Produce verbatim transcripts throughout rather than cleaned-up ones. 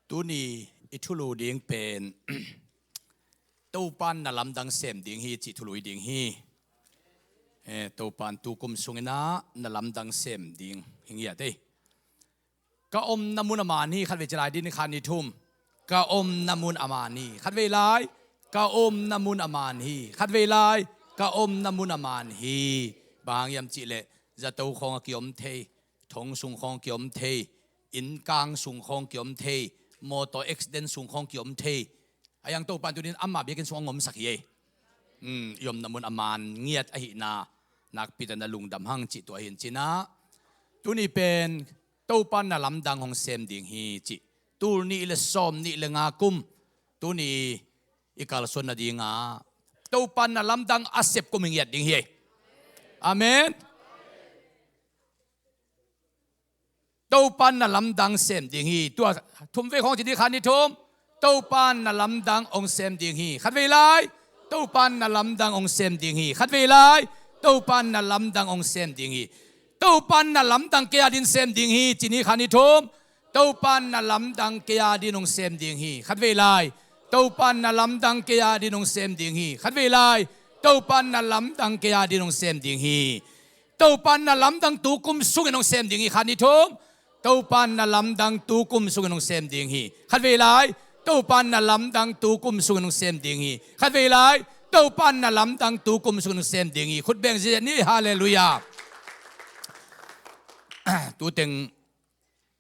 Tuni i thulu ding pen Topan na lamdang sem ding hi cih thulu hi ding hi. Eh, Topan tukum sungin ah na lamdang sem ding hi ngiat ei. Ka omna mun a man hi, khatvei ci lai ding, khat ni thum. Ka omna mun a man hi, khatvei lai. Ka omna mun a man hi, khatvei lai. Ka omna mun a man hi. Bang hang hiam cih leh zato khawng a kiom thei, thong sung khawng kiom thei, innkang sung khawng kiom thei, mawtaw accident sung khawng kiom thei. Ahi hang Topan tunin amah biakinn sung a ngomsak hi ei. Um, i omna mun a man ngiat ahihna nakpi takin na lungdam hang cih tua hi in cin ah. Tuni pen Topan na lamdang hong sem ding hi cih. Tul nih le sawm nih le nga kum tuni i kalsuan nading ah Topan na lamdang a sep kum hi ngiat ding hi ei. Amen. Topan na lamdang sem ding hi. Tua thum vei khawng ci ding, khat ni thum. Topan na lamdang hong sem ding hi, khatvei lai. Topan na lamdang hong sem ding hi, khatvei lai. Topan na lamdang hong sem ding hi. Topan na lamdang kei a ding sem ding hi, ci ni, khat ni thum. Topan na lamdang kei a ding hong sem ding hi, khatvei lai. Topan na lamdang kei a ding hong sem ding hi, khatvei lai. Topan na lamdang kei a ding hong sem ding hi. Topan na lamdang tukum sungin hong sem ding hi, khat ni thum. Topan na lamdang tukum sungin hong sem ding hi, khatvei lai. Topan na lamdang tukum sungin hong sem ding hi, khatvei lai. Topan na lamdang tukum sungin hong sem ding hi. Khut beng ziahziah ni, halleluiah. Tuteng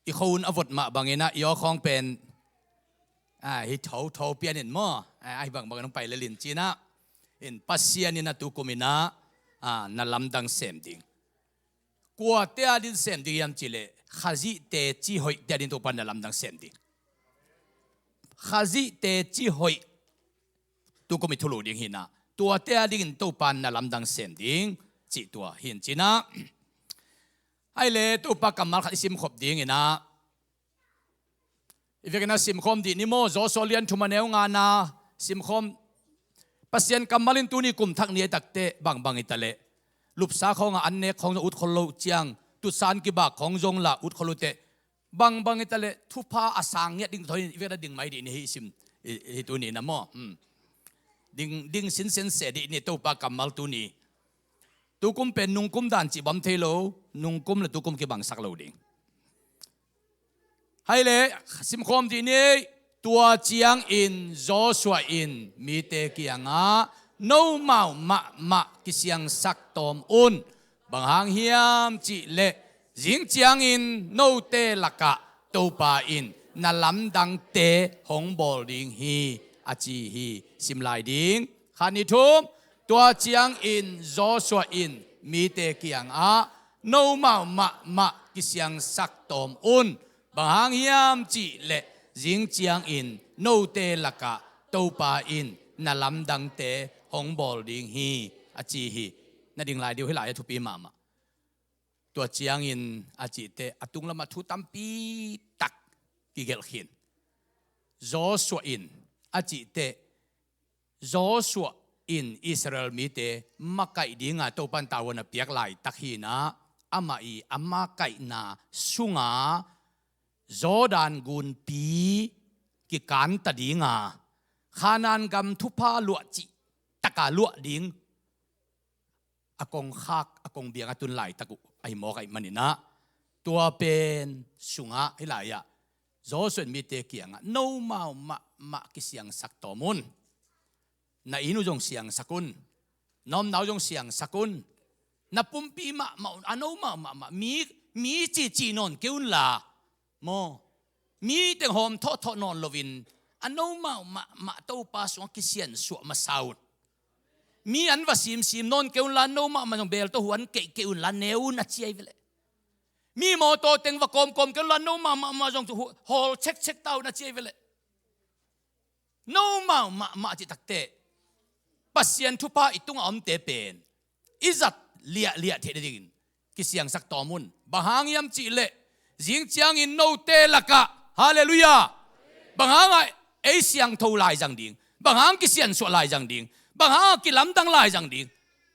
i khuahun a vot mah bangin ah i aw khawng pen, ah, hi thotho pian in maw, ah, ahi bangbang in hong pai lel in cin ah. In Pasian in ah tukum in ah, ah, na lamdang sem ding. Kuate a ding sem ding hiam cih leh Khazih teci hoihte a ding Topan na lamdang sem ding. Khazih teci hoih tukum i thulu ding hi in ah, tuate a dingin Topan na lamdang sem ding cih tua hi in cin ah. Ahi leh Topa kammal khat i simkhop ding in ah, i vekin ah simkhawm dih ni maw, Joshua lian thum a neu nga na simkhawm. Pasian kammal in tuni kum thak ni a takte bangbang hi ta leh, lupsa khawng a an nek khawng zong ut khol lo ciang, tutsan kibak khawng zong lah ut khol uh teh, bangbang hi ta leh thupha a sang ngiat ding thawi in i vekin ah ding mai dih ni hi, sim hi, hi tuni in ah maw. Hmm. Ding, ding sinsen se dih ni, Topa kammal tuni. Tukum pen nungkum dan cih bang thei lo, nungkum le tukum kibangsak lo ding. Ahi leh simkhawm dih ni. Tua ciangin Joshua in mite kiangah, nomau mahmah kisiangsak tawm un. Bang hang hiam cih leh zing ciangin note lakah Topa in na lamdangte hong bawl ding hi, a ci hi. Sim lai ding, khat ni thum. Tua ciangin Joshua in mite kiangah, nomau mahmah kisiangsak tawm un. Bang hang hiam cih leh zing ciangin note lakah Topa in na lamdangte hong bawl ding hi, a ci hi. Na ding lai dih uh, hih lai a thupi mahmah. Tua ciangin a cihte a tunglamah thu tampi tak kigelh khin. Joshua in a cihte, Joshua in Israel mite makaih dinga Topan tavuan a piak laitak hi in ah, amah i a makaihna sunga Jordan gunpi kikanta dinga, Kanaan gam thupha luah cih taka luah ding a kongkhak, a kongbiang a tun laitak uh ahi mawk ahih manin ah, tua pen sungah hih lai-ah Joshua in mite kiangah, nomau mahmah kisiangsak tawm un. Na inn uh zong siangsak un. Na omna uh zong siangsak un. Na pumpi mahmah un, a nomau mahmah, mi, mi cici nawn kei unla, maw, mi teng hawm thawhthawh nawn loin, a nomau mahmah Topa sungah kisiansuah masa un. Mi an va simsim nawn kei unla, a nomau mahmah zong beel tawh huan keihkeih unla ne un, a ci ahi ve leh. Mi mawtaw teng va kawmkawm kei unla, a nomau mahmah zong hu-, hawl chekchek ta un, a ci ahi ve leh. Nomau mahmah cih takteh, Pasian thupha i tungah omte pen i zat liahliah theih nadingin kisiangsak tawm un. Bang hang hiam cih leh, zing ciangin note lakah, halleluiah, bang hangah Ei siangtho lai zang ding, bang hang kisiansuah lai zang ding, bang hang kilamdang lai zang ding,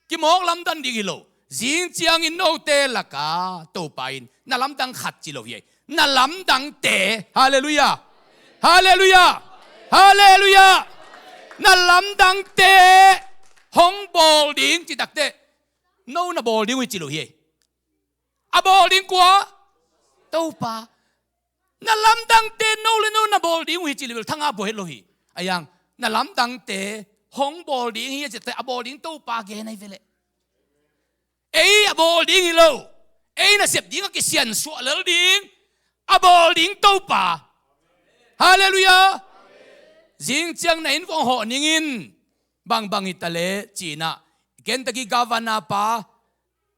kimawk lamdang ding hi lo. Zing ciangin note laka Topa in na lamdang khat ci lo hi ei. Na lamdangte, halleluiah, halleluiah, halleluiah. Na lamdangte hong bawl ding ci takteh, no na bawl ding uh hi ci lo hi ei. A bawl ding kua? Topa. Na lamdangte no le no na bawl ding uh hi ci le bel thanga buai het lo hi. A yang, na lamdangte hong bawl ding hi a ci takteh, a bawl ding Topa gen ahi ve leh. Ei a bawl ding hi lo. Ei nasep ding a kisiansuah lel ding, a bawl ding Topa. Halleluiah. Zing ciang na inn vuah hong hawh ning in, bangbang hi ta leh ci-in ah, Kentucky Governor pa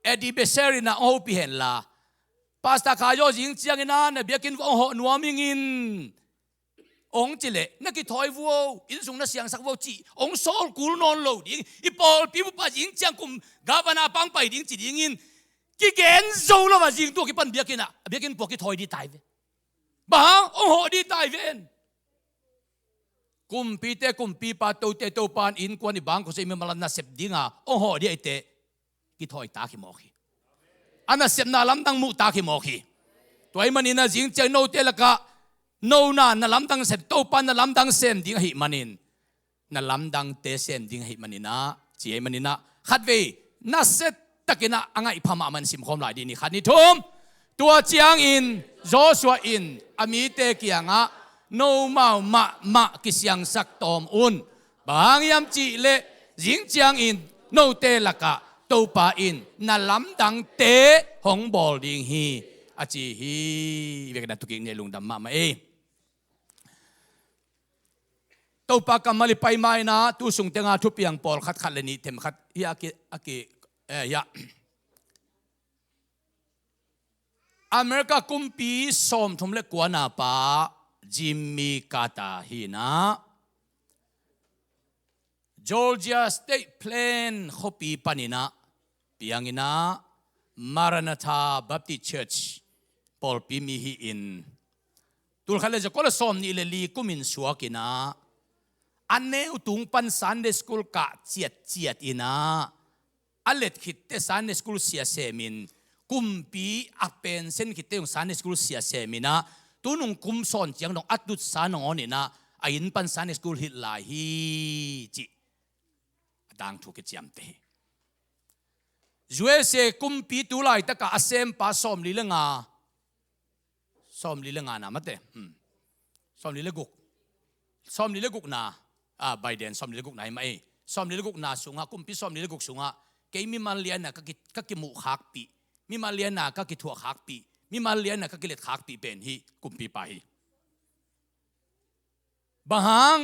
Eddie Beshear in ah hong hopih hen la, Pastor Khayaw, zing ciangin ah na biakinn vuah hong hawh nuam ing in, hong ci leh, na kithawi vuo, inn sung na siangsak vuo cih hong sawl kul nawn lo ding. I pawlpi bup ah zing ciang kum Governor pa hong pai ding ci dingin kigen zo lo a, zing tua kipan biakinn ah, biakinn pua kithawi ding ta hi ve. Bang hang, hong hawh ding ta hi ven. Kumpite Kumpipa, tote Topa in, innkuan i bang khua seh, mimal a nasep ding a hong hawh ding ahih teh, kithawi tak hi mawk hi. A nasepna lamdang muh tak hi mawk hi. Tua ahih manin ah zing ciang note lakah, no na na lamdang sem, Topa na lamdang sem ding ahih manin, na lamdangte sem ding ahih manin ah, ci ahih manin ah, khatvei nasia takin ah a ngaih pha mahmah in simkhawm lai dih ni. Khat, nih, thum. Tua ciangin Joshua in a mite kiangah, nomau mahmah kisiangsak tawm un. Bang hang hiam cih leh, zing ciangin note lakah Topa in na lamdangte hong bawl ding hi, a ci hi. Vekpi-in ah thukik ni, lungdam mahmah ei. Topa kammal i pai ma-in ah, tu sung teng ah thupiang pawlkhat, khat le nih themkhat hi a ki, a ki, eh, ya. America kumpi sawmthum le kuana pa Jimmy Carter hi-in ah, Georgia State Plain khuapi panin ah piangin ah, Maranatha Baptist Church pawlpi mi hi-in, tulkhat le zakua le sawmnih le li kumin suakin ah, a neu tung pan Sunday school kah ciatciat in ah, a let khit teh Sunday school sia semin, kumpi a pension khit teh zong Sunday school sia semin ah, tunung kum sawn ciang dong a tutsa nangawn in ah, a inn pan Sunday school hilh lai hi, cih a tangthu kiciamteh hi. U S A kumpi tu laitakah a sempa sawmli le nga, sawmli le nga na mate, hmm, sawmli le guk, sawmli le gukna, ah, Biden sawmli le gukna hi mah ei. Sawmli le gukna sungah, kumpi sawmli le guk sungah, kei mimal lian a ka ki, ka kimuh khakpih, mimal lian a ka kithuah khakpih, mimal lian a ka kilet khakpih pen hih kumpipa hi. Bang hang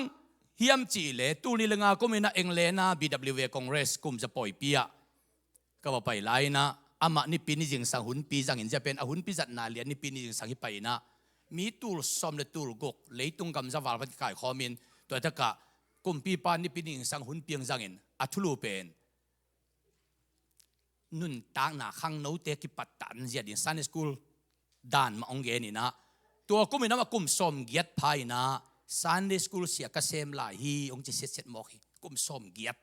hiam cih leh, tul nih le nga kumin ah England ah B W A Congress kum za pawipi ah ka va pai lai-in ah, amah Nipi ni zingsang hunpi zangin, zia pen a hunpi zatna lian, Nipi ni zingsang hi pai-in ah, mi tul sawm le tul guk, leitung gam za val vat kikaikhawmin, tua takah kumpipa Nipi ni zingsang hunpi hong zangin, a thulu pen nuntakna khangnote kipattan zia ding Sunday school dan mah hong gen in ah, tua kumin amah kum sawmgiat pha in ah, Sunday school sia ka sem lai hi, hong ci setset mawk hi. Kum sawmgiat.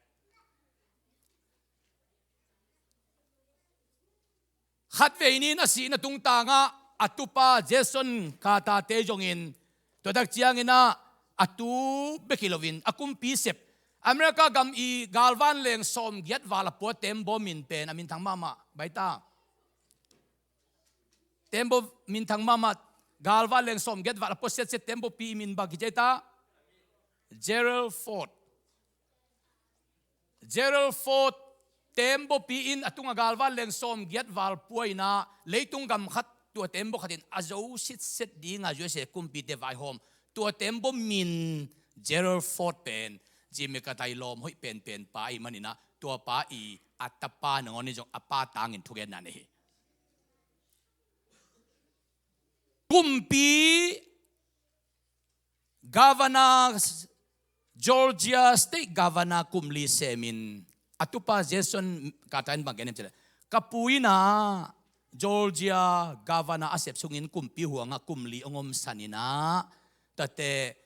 Khatvei ni in a sihna tungtangah a tupa Jason Carter-te zongin, tua tak ciangin ah a tu bek hi loin a kumpi sep, America gam i galvanleng sawmgiat val a pua tembaw min pen, a minthang mahmah, baita. Tembaw minthang mahmah, galvanleng sawmgiat val a pua setset tembawpi i min bang kici ta? Gerald Ford. Gerald Ford tembawpi in a tungah galvanleng sawmgiat val pua in ah, leitung gam khat, tua tembaw khatin a zo sitset dingah U S A kumpite vaihawm. Tua tembaw min Gerald Ford pen Jimmy Carter i lawm hoih penpen pa ahih manin ah, tua pa i a tapa nangawn in zong a pa tangin thugenna nei hi. Kumpi Governor, Georgia State Governor kum li semin, a tupa Jason Carter in bang gen hiam cih leh, ka pu in ah Georgia Governor a sep sungin kumpi huangah kum li hong omsan in ah, tate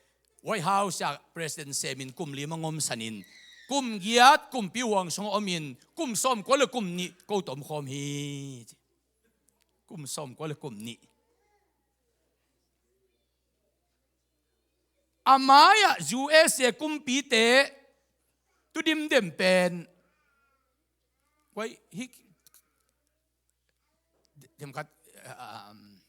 White House ah president semin kum li mangom sanin, kum giat kumpi huang sungah omin, kum sawmkua le kum nih ko tomkhawm hi. Kum sawmkua le kum nih. A mai-ah U S A kumpite tudimdem pen Wai, hi, dem khat, um,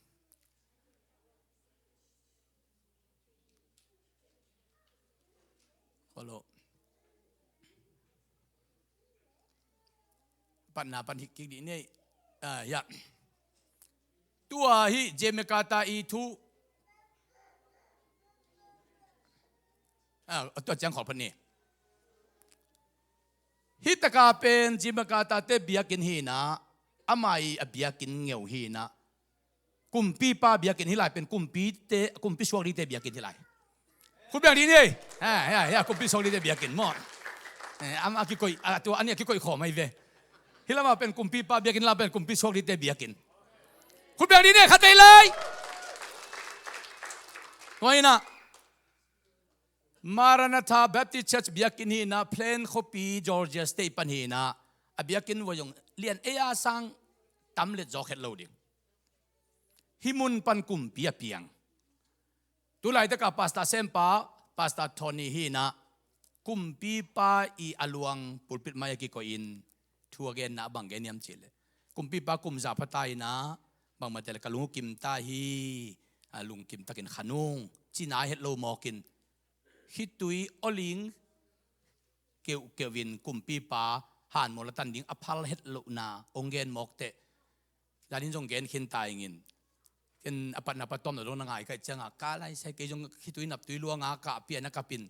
hello. Pan na pan hik kik dih ni. Ah, ya. Tua hi Jimmy Carter i thu. Ah, tua ciang khol pan ni. Hi taka pen Jimmy Carter te biakinn hi na, amah i a biakinn ngeu hi na. Kumpipa biakinn hi lai pen kumpite, kumpi suak dingte biakinn hi lai. Khut beng dih ni. Ha, ha, ha, kumpi suak dingte biakinn maw. Eh, amah a kikoih, a tua a nih a kikoih khawm ahi ve. Hi lamah pen kumpipa biakinn, lam pen kumpi suak dingte biakinn. Khut beng dih ni, khat vei lai. Tua hi na. Maranatha Baptist Church biakinn hi na, Plain khuapi Georgia State pan hi na, a biakinn vua zong lian ei a sang tam let zawk het lo ding. Hih mun pan kumpi a piang. Tulaitak a pastor sempa, Pastor Tony hi na, kumpipa i a luang pulpit mai a kikoih in thu a genna bang gen hiam cih leh, kumpipa kum za pha ta hi na, bangmah te le ka lung uh kim ta hi, a lungkim takin khan ung, ci na het lo mawk in, khitui awling keuhkeuh in kumpipa hanmual a tan ding a phal het lohna hong gen mawk teh. Zanin zong gen khin ta ing in. Ken a patna pa tawmna dong na ngai ka hih ciangah, ka lai sai kei zong khitui naptui luanga kah pia na kap in,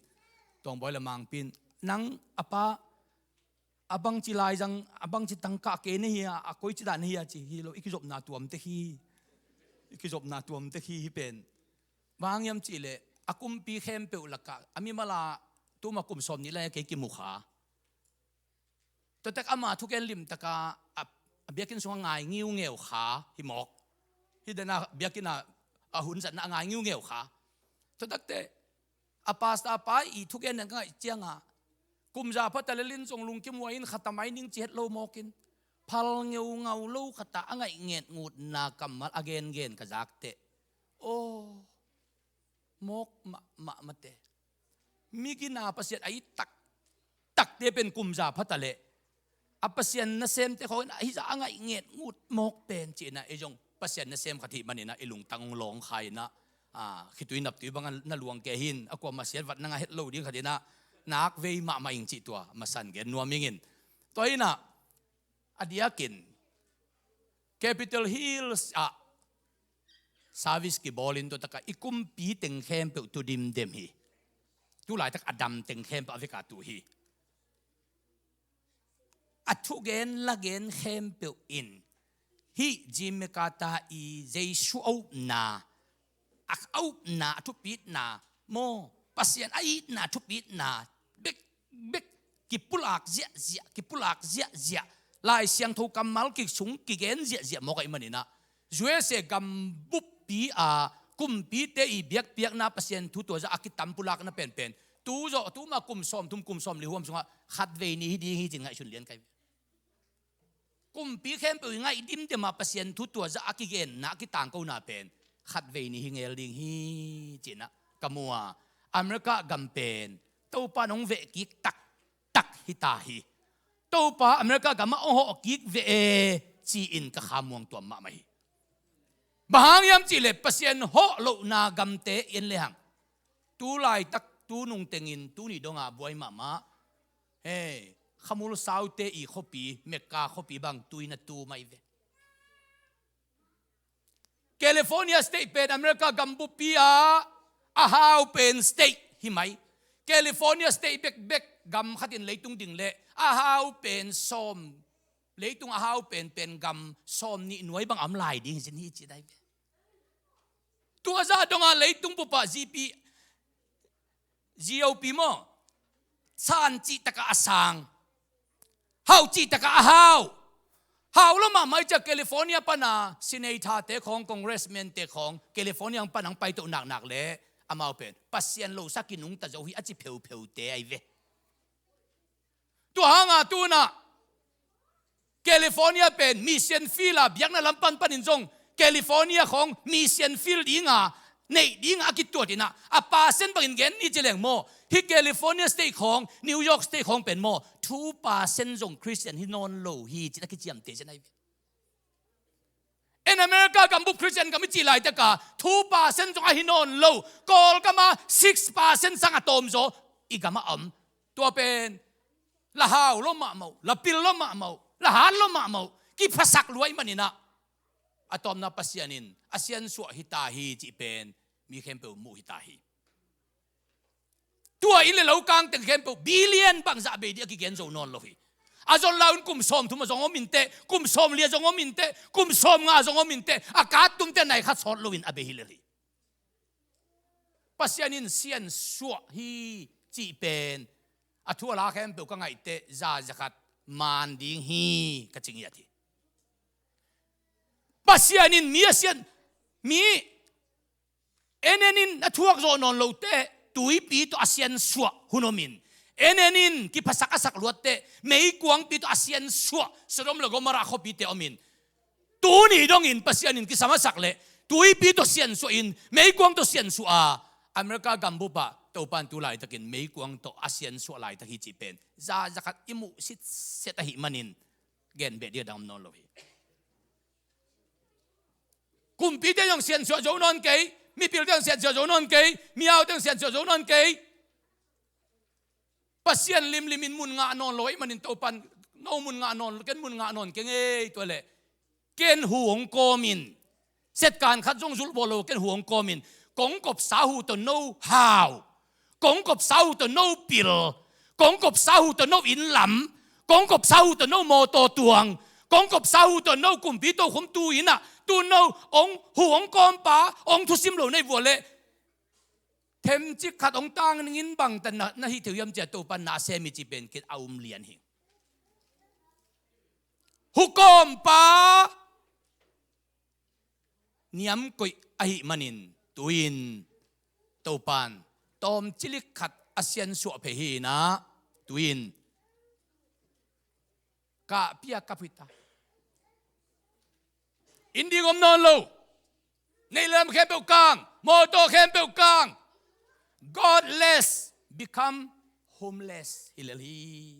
Tuangbawi le Mangpi in, nang a pa, a bangci laizang, a bangci tangkah kei na hi a, a koici dan na hi a ci hi lo, i kizopna tuam tek hi. I kizopna tuam tek hi, hih pen. Bang hang hiam cih leh, a kumpi khempeuh lakah, a mimal a tuma kum sawm nih lai a kei kimu kha. Tua tak ama thugen limtaka a, a biakinn sungah ngai ngiungeu kha hi mawk. Hih dana biakinn a, a hun zatna a ngai ngiungeu kha. Tua tak teh, a pastor pa i thugen nan ka ngaih cianga, kum za pha ta le lin zong lungkim huai in khat a mai ning ci het lo mawk in, phal ngeungau lo khat a a ngaih nget ngutna kammal a gengen ka zak teh. Aw, mawk mahmah mate. Mi gina Pasian a it taktakte pen kum za pha ta leh, a Pasian nasemte khawng in a hih zah a ngaih nget ngut mawk pen ci-in ah, ei zong Pasian nasem khat hih manin ah i lungtang hong lawng kha in ah, a, khitui naptui bangin na luang kei hi in, a kuamah siat vat na ngah het lo ding khat in ah, nak vei mahmah ing cih tua masa-in gen nuam ing in. Tua hi in ah, a diakin Capitol Hills ah service kibawl in, tua tak a i kumpi teng khempeuh tu dimdem hi. Tu laitak a dam teng khempeuh a vek a tu hi. A thugen lagen khempeuh in hih Jimmy Carter i Jesu a upna, a, a upna, a thupitna maw, Pasian a itna, a thupitna bekbek kipulak ziahziah, kipulak ziahziah, Lai Siangtho kammal kisung kigen ziahziah mawk ahih manin ah, U S A gam buppi a kumpite i biakpiakna Pasian thu tua zah a kitam pulakna penpen, tu zawh tuma kum sawmthum, kum sawmli huam sungah khat vei ni hi ding hi ci-in ngaihsun lian ka hi. Kumpi khempeuh i ngaih dimdem a Pasian thu tua zah a kigenna, a kitangkona pen khat vei ni hi ngel ding hi ci-in ah ka mu a, America gam pen Topa in hong veh kik taktak hi ta hi. Topa America gamah hong hawh kik ve e ci-in ka kha muang tuam mahmah hi. Bang hang hiam cih leh Pasian hawh lohna gamte i en lehang, tu laitak, tu nungtengin, tuni dongah buai mahmah, hei, Khamul Saute i khuapi, Mecca khuapi bang tui na tu mai ve. California State pen America gam buppi ah a hau pen state hi mai. California State bekbek gam khatin leitung ding leh a hau pen sawm, leitung a hau penpen gam sawm nih nuai bang a om lai ding hi cin hi ci dai ve. Tua zah dongah leitung bup ah G P, G O P maw, san cih takah a sang, hau cih takah a hau. Hau lo mahmah i ciah California pana senator-te khawng, congressman-te khawng, California pana hong paito naknak leh Amau pen Pasian losak i nungta zo hi a ci pheupheute ahi ve. Tua hanga tunah California pen mission field a biakna lam panpanin zong California khawng mission field dinga neih dinga a kituat inah a percent bangin gen ni ci leng maw, hih California state khawng, New York state khawng pen maw, two percent zong Christian hi nawn lo hi cin a kiciamteh cin ahi ve. En America gambup Christian gam i cih laitaka two percent zong ahi nawn lo. Kawlgama six percent sang a tawmzaw i gama om. Tua pen la hau lo mahmah uh, la pil lo mahmah uh, la hat lo mahmah uh, kiphasak lua i maninah a tawpna Pasian in a siansuah hita hi cih pen mi khempeuh muh hita hi. Tua inn le lo kang teng khempeuh billion bangzah bei dih a kigen zo nawn lo hi. A zon laun kum sawm thum a zong om inteh, kum sawm li a zong om inteh, kum sawm nga a zong om inteh, a kattumte nai khat sawt loin a bei hi lel hi. Pasian in siansuah hi cih pen a thu a la khempeuh ka ngaihteh za zakhat man ding hi ka ci ngiat hi. Pasian in mi a sian, mi en en in a thuak zawh nawn lote tuipi tawh a siansuah hun omin, en en in kiphasak a sak luatte meikuangpi tawh a siansuah Sodom le Gomorrah khuapite omin, tuni dongin Pasian in kisam a sak leh tuipi tawh siansuah in meikuang tawh siansuah a, America gambup ah Topan tu laitakin meikuang tawh a siansuah laitak hi cih pen za zakhat i muh sitset ahih manin gen beh dih a dang om nawn lo hi. Kumpite zong siansuah zo nawn kei, mipilte zong siansuah zo nawn kei, miaute zong siansuah zo nawn kei. Pasian limlimin mun ngah nawn lo ahih manin Topan, no mun ngah nawn, ken mun ngah nawn keng ei, tua leh ken hu hong kawmin, setkan khat zong zulh bawl lo, ken hu hong kawmin, kong kopsa hu tawh no hau, kong kopsa hu tawh no pil, kong kopsa hu tawh no inn lam, kong kopsa hu tawh no mawtaw tuang, kong kopsa hu tawh no kumpi tokhom tu innah tu no hong hu hong kawmpa hong thusim lo na hi vua leh themcik khat hong tang ningin bangtan na, na hih theu hiam cia Topan na a sem hi ci pen kit a um lian hi. Hukawmpa niamkoih ahih manin tuin Topan tawmcilik khat a siansuah phei hi inah tuin kahpia kap hita. Inn ding om nawn lo. Neih lam khempeuh kang, mawtaw khempeuh kang. Godless become homeless hi lel hi.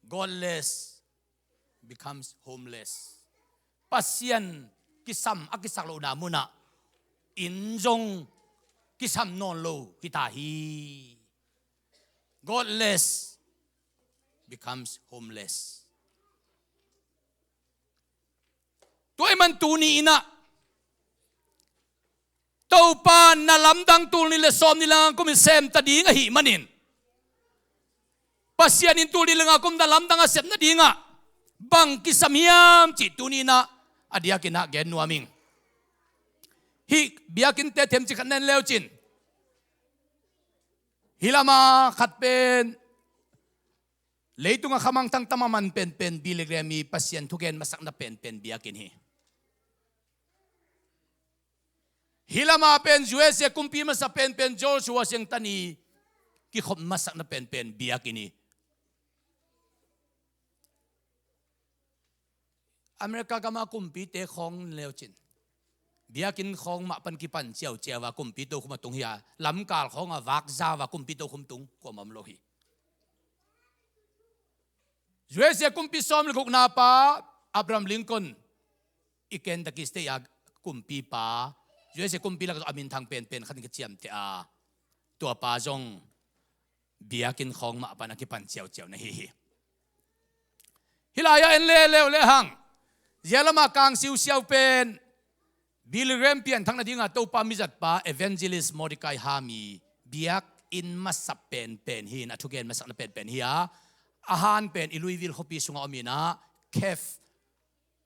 Godless becomes homeless. Pasian kisam a kisak lohna munah inn zong kisam nawn lo hita hi. Godless becomes homeless. Tua ahih man tuni innah Topa na lamdang tul nih le sawm nih le nga kumin semta ding ahih manin Pasian in tul nih le nga kum na lamdang a sep nadingah bang kisam hiam cih tuni innah a diakinnah gen nuam ing. Hih biakinnte themcik khat na en leucin hih lama khat pen leitunga khamangthang tama man penpen Billy Graham i Pasian thugen masakna penpen biakinn hi. Hih lama pen U S A kumpi masa penpen George Washington i kikhop masakna penpen biakinn hi. America gama kumpite khawng leucin biakinn khawng mah pan kipan ciauciau a kumpi tokhum a tung hi a, lamkal khawng a vakzau a kumpi tokhum tung kuamah om lo hi. U S A kumpi sawm le gukna pa Abraham Lincoln i Kentucky State a kumpipa, U S A kumpi lakah a minthang penpen khat in ka ciamteh a, tua pa zong biakinn khawng mah pan a kipan ciauciau na hi hi. Hih lai-ah en leuleu lehang zia lamah kang siusiau pen Billy Graham pianthak nadinga Topa mizatpa Evangelist Mordecai Ham i biakinn masa penpen hi-in a thugen masakna penpen hi a, a han pen i Louisville khuapi sungah om inah Cave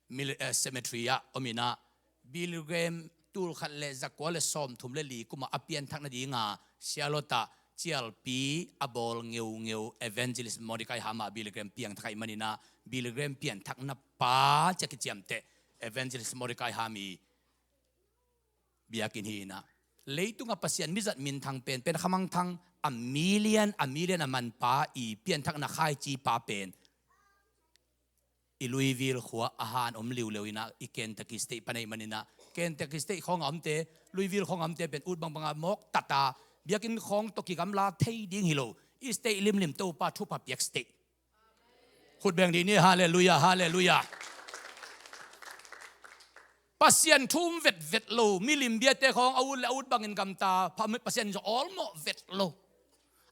mili-, eh, cemetery ah om inah Billy Graham tulkhat le zakua le sawmthum le li kumah a pianthak nadinga Charlotte ah cialpi a bawl ngeungeu Evangelist Mordecai Ham a Billy Graham piangthak ahih maninah Billy Graham pianthakna pa ci a kiciamteh Evangelist Mordecai Ham i biakinn hi inah Leitungah Pasian mizat minthang penpen khamangthang a million a million a manpa i pianthakna khaici pa pen i Louisville khua a han om liuleu inah i Kentucky State pan ei maninah Kentucky State khawngah omte, Louisville khawngah omte pen ut bangbanga mawk tata biakinn khawng tawh kigamla thei ding hi lo. I state limlim Topa thupha piak state. Khut beng dih ni, halleluiah, halleluiah. Pasian thu um vetvet lo milim biate khawng a ut le a ut bangin gamta, Pasian in zong awlmawh vet lo.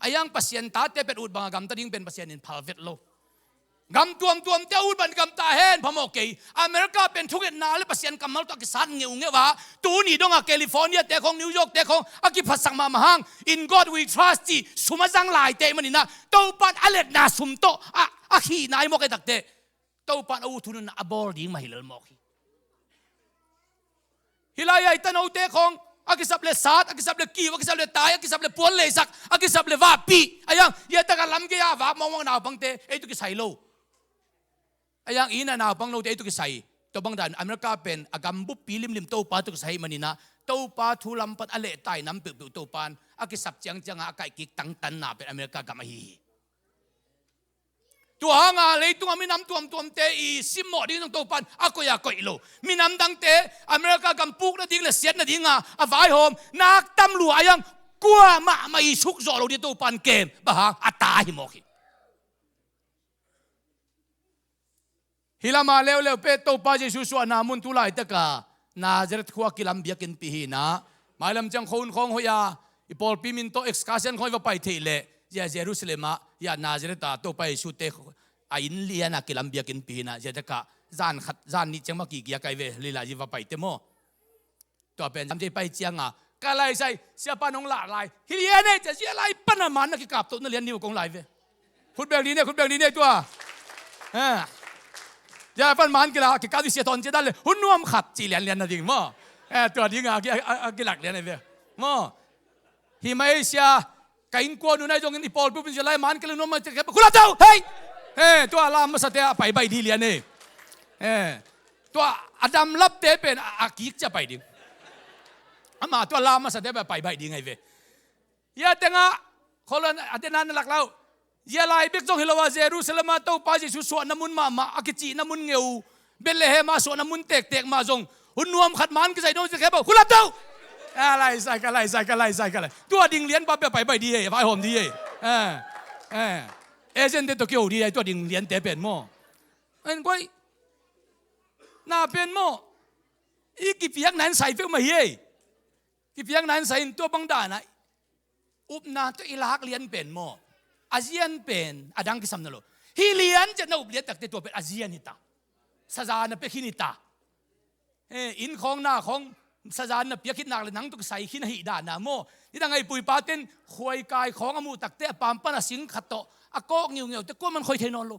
A iang Pasian tate pen ut banga gamta ding pen Pasian in phal vet lo. Gam tuamtuamte a ut bangin gamta hen phamawh kei. America pen thungetna le Pasian kammal tawh a kisat ngeungeu a, tuni dongah California te khawng, New York te khawng a kiphatsak mahmah hang, In God We Trust ci sum a zang laite maninah Topan a letna sum tawh a, a khihna i mawk e takte Topan a ut hun a bawl ding mah hi lel mawk hi. Hih lai-ah i tanote khawng a kisap le sat, a kisap le kiu, a kisap le tai, a kisap le puan leisak, a kisap le vahpih. A iang i a takah lamgei-ah vak mawkmawk naupangte ei tawh kisai lo. A iang i na naupang lote ei tawh kisai. Tua bangdan America pen a gam buppi limlim Topa tawh kisai maninah Topa thu lam pan a lehtai nam peuhpeuh Topan a kisap ciangcianga a kaihkik tangtanna pen America gam ahi hi. Tua hanga leitungah minam tuamtuamte i simmawh ding zong Topan a koih a koih lo. Minam dangte America gam puk nading le siat nadinga a vaihawm nak tam lua a iang kua mahmah i sukzawh lo ding Topan kem bang hang a ta hi mawk hi. Hih lama leuleu peh Topa Jesu suahna mun tu laitaka Nazareth khua kilam biakinnpi hinah mailam ciang khon khawng hoih a i pawlpi min tawh excursion khawng i va pai theih leh zia Jerusalem ah zia Nazareth ah Topa Jesu te a inn liana kilam biakinnpi hinah zia takah zan khat zan nih ciang mah kigiak ai ve lila zia va paite maw. Tua pen samte i pai cianga ka laisai siapa nong lah lai hi lian e cia zia lai pana man na kikap toh na lian ni uh kong lai ve. Khutbeng dih ne, khutbeng dih ne tua. Zia pan man kila kikap dih sia tawn cia dan le hun nuam khat ci lianlian na ding maw. Tua dinga a kilak lian ai ve maw. Hi mai sia ka innkuan uh nai zongin i pawlpi uh pin sia lai man kila nuam mai cia khep khula tau hei. Tua lam masate a pai bai dih lian e. Tua a damlapte pen a kik cia pai ding. Ama tua lam masate pen a pai bai ding ai ve. Ia tengah kholon a tena na lak lau. Ia lai bek zong hi lo a Jerusalem ah Topa Jesu suahna mun mahmah a kicihna mun ngeu Bethlehem ah suahna mun tektek mah zong hun nuam khat man kizaih dong zia khep a hulap tau. A laisai ka laisai ka laisai ka lai tua ding lian pa pia pai bai di ei vaihawm di ei. Agent te tawh kiho di ei tua ding liante pen maw. En koi na pen maw. I kipiakna in sai peuh mah hi ei. Kipiakna in sai in tua bang dana upna tawh i lak lian pen maw. A zian pen a dang kisam na lo. Hi lian ciat na up lian takte tua pen a zian hita. Saza na pia khin hita. Inn khawng na khawng saza na pia khit nak le nang tuk sai khin a hih dana maw. Nidang a i puipa ten khuaikai khawng a muh takte a pampan a sing khat tawh a kawk ngiungiu te kuaman khoi thei nawn lo.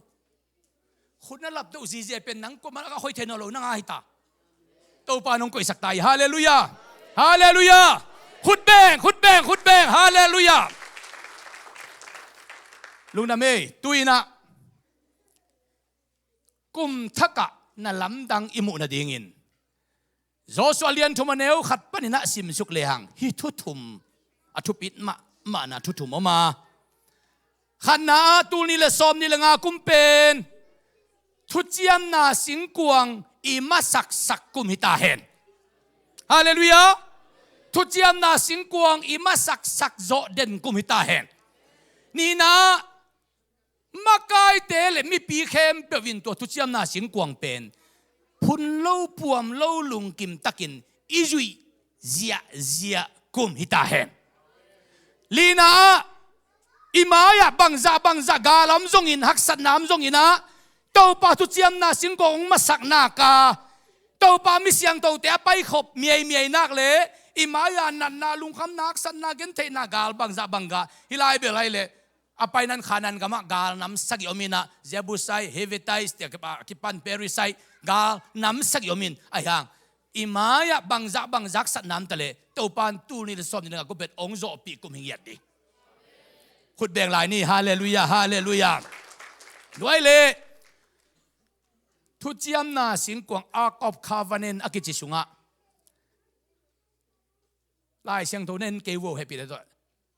Khut na lap deuh zizia pen nang kuaman a ka khoi thei nawn lo nang a hita. Topa nong koihsak ta hi. Halleluiah. Halleluiah. Khut beng khut beng khut beng. Halleluiah. Lungdam ei. Tuinah kum thakah na lamdang i muh nadingin Joshua lian thum a neu khat paninah simsuk lehang hih thuthum a thupit mahmahna thuthum om a. Khatna ah tul nih le sawm nih le nga kum pen thuciamna singkuang i masaksak kum hi ta hen. Halleluiah. Thuciamna singkuang i masaksak zawh den kum hi ta hen. Nihna ah makaite le mipi khempeuh in tua thuciamna singkuang pen phun lo puam lo lungkim takin i zuih ziahziah kum hi ta hen. Lina ah i mai-ah bangzah bangzah gal a om zongin haksatna om zongin ah Topa thuciamna singkuang hong masak nak a Topa mi siangthote a paikhop miaimiai nak le i mai-a natna lungkhamna haksatna gentheihna gal bangzah bangzah hi lai bel hai leh a painan Khanan gamah gal nam sagih om inah Jebusai, Hevetais, tia kipan Perisai gal nam sagih om in ahi hang i mai-ah bangzah bangzah haksatna om taleh Topan tul nih le sawm nih le nga kum pen hong zawhpih kum hi ngiat dih. Khut beng lai ni. Halleluiah. Halleluiah. Nuai le thuciamna singkuang Ark of Covenant a kici sungah Lai Siangtho na en kei vo, hehpih le tua.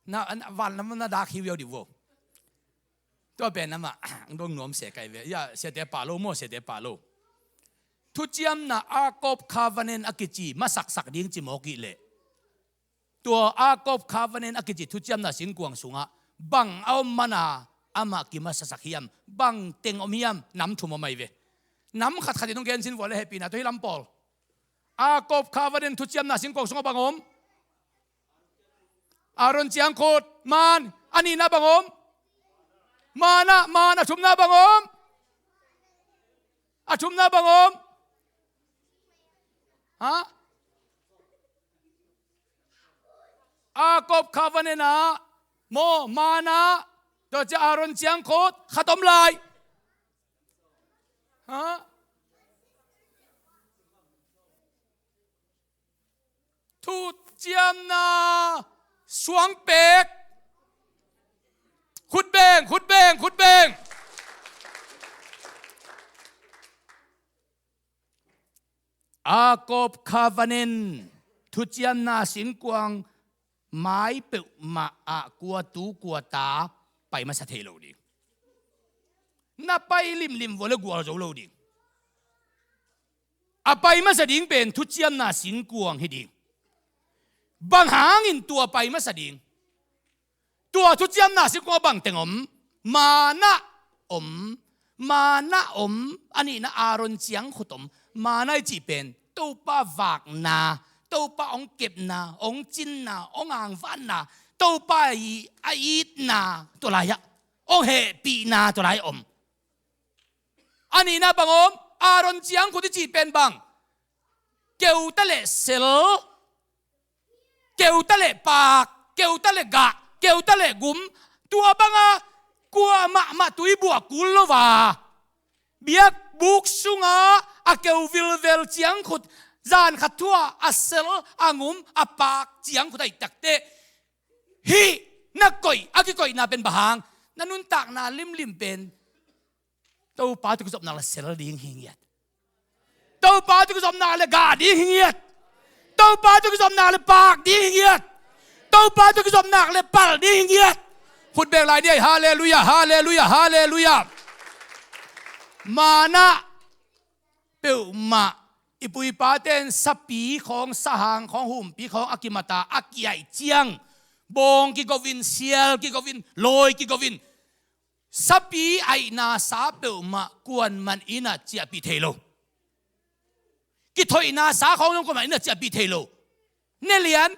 Na, na, van lam na dak hi viau dih vo. Tua pen amah ang dong nuam se kai ve. Ya, siate pah lo maw, siate pah lo. Thuciamna Ark of Covenant a kici masaksak ding ci mawk ih leh, tua Ark of Covenant a kici thuciamna singkuang sungah bang a om mana amah kimasasak hiam, bang teng om hiam, nam thum om ahi ve. Nam khatkhat in hong gensin vua le hehpihna tawh hih lam pawl. Ark of Covenant thuciamna singkuang sungah bang om? Aaron ciangkhut, man, a nihna bang om? Mana, man, a thumna bang om? A thumna bang om? Ha? Ark of Covenant ah maw, mana, tua ciang Aaron ciangkhut khat om lai. Ha? Thuciamna suangpek. Khut beng, khut beng, khut beng. Ark of Covenant, thuciamna singkuang mai peuhmah ah kua tu kua ta pai masa thei lo ding. Na pai limlim vua le gual zo lo ding. A pai masa ding pen thuciamna singkuang hi ding. Bang hangin tua pai masa ding? Tua thuciamna singkuang bang teng om? Mana om. Mana om. A nihna Aaron ciangkhut om. Mana i cih pen Topa vakna, Topa hong kepna, hong cinna, hong angvanna, Topa i a itna, tua lai-ah hong hehpihna tua lai om. A nihna bang om? Aaron ciangkhut i cih pen bang? Keuta le sel, keuta le paak, keuta le gah, keuta le gum. Tua banga kua mahmah tuibuah kul lo a, biakbuk sunga a keu vilvel ciangkhut, zan khat thu-a a sel, a gum, a paak ciangkhut ahih takteh, hih na koih, a kikoihna pen bang hang? Na nuntakna limlim pen Topa tawh kizopna le sel ding hi ngiat. Topa tawh kizopna le gah ding hi ngiat. Topa tawh kizopna le paak ding hi ngiat. Topa tawh kizopna le pal ding hi ngiat. Khut beng lai dih ei, halleluiah, halleluiah, halleluiah. Mana peuhmah, i pu i pate in sapi khawng, sahang khawng, humpi khawng a kimata a kiaih ciang, bawng kigovin, sial kigovin, lawi kigovin, sapi aihna sa peuhmah kuaman innah ciahpih thei lo. Kithoihna sa khawng zong kuaman innah ciahpih thei lo. Ne lian,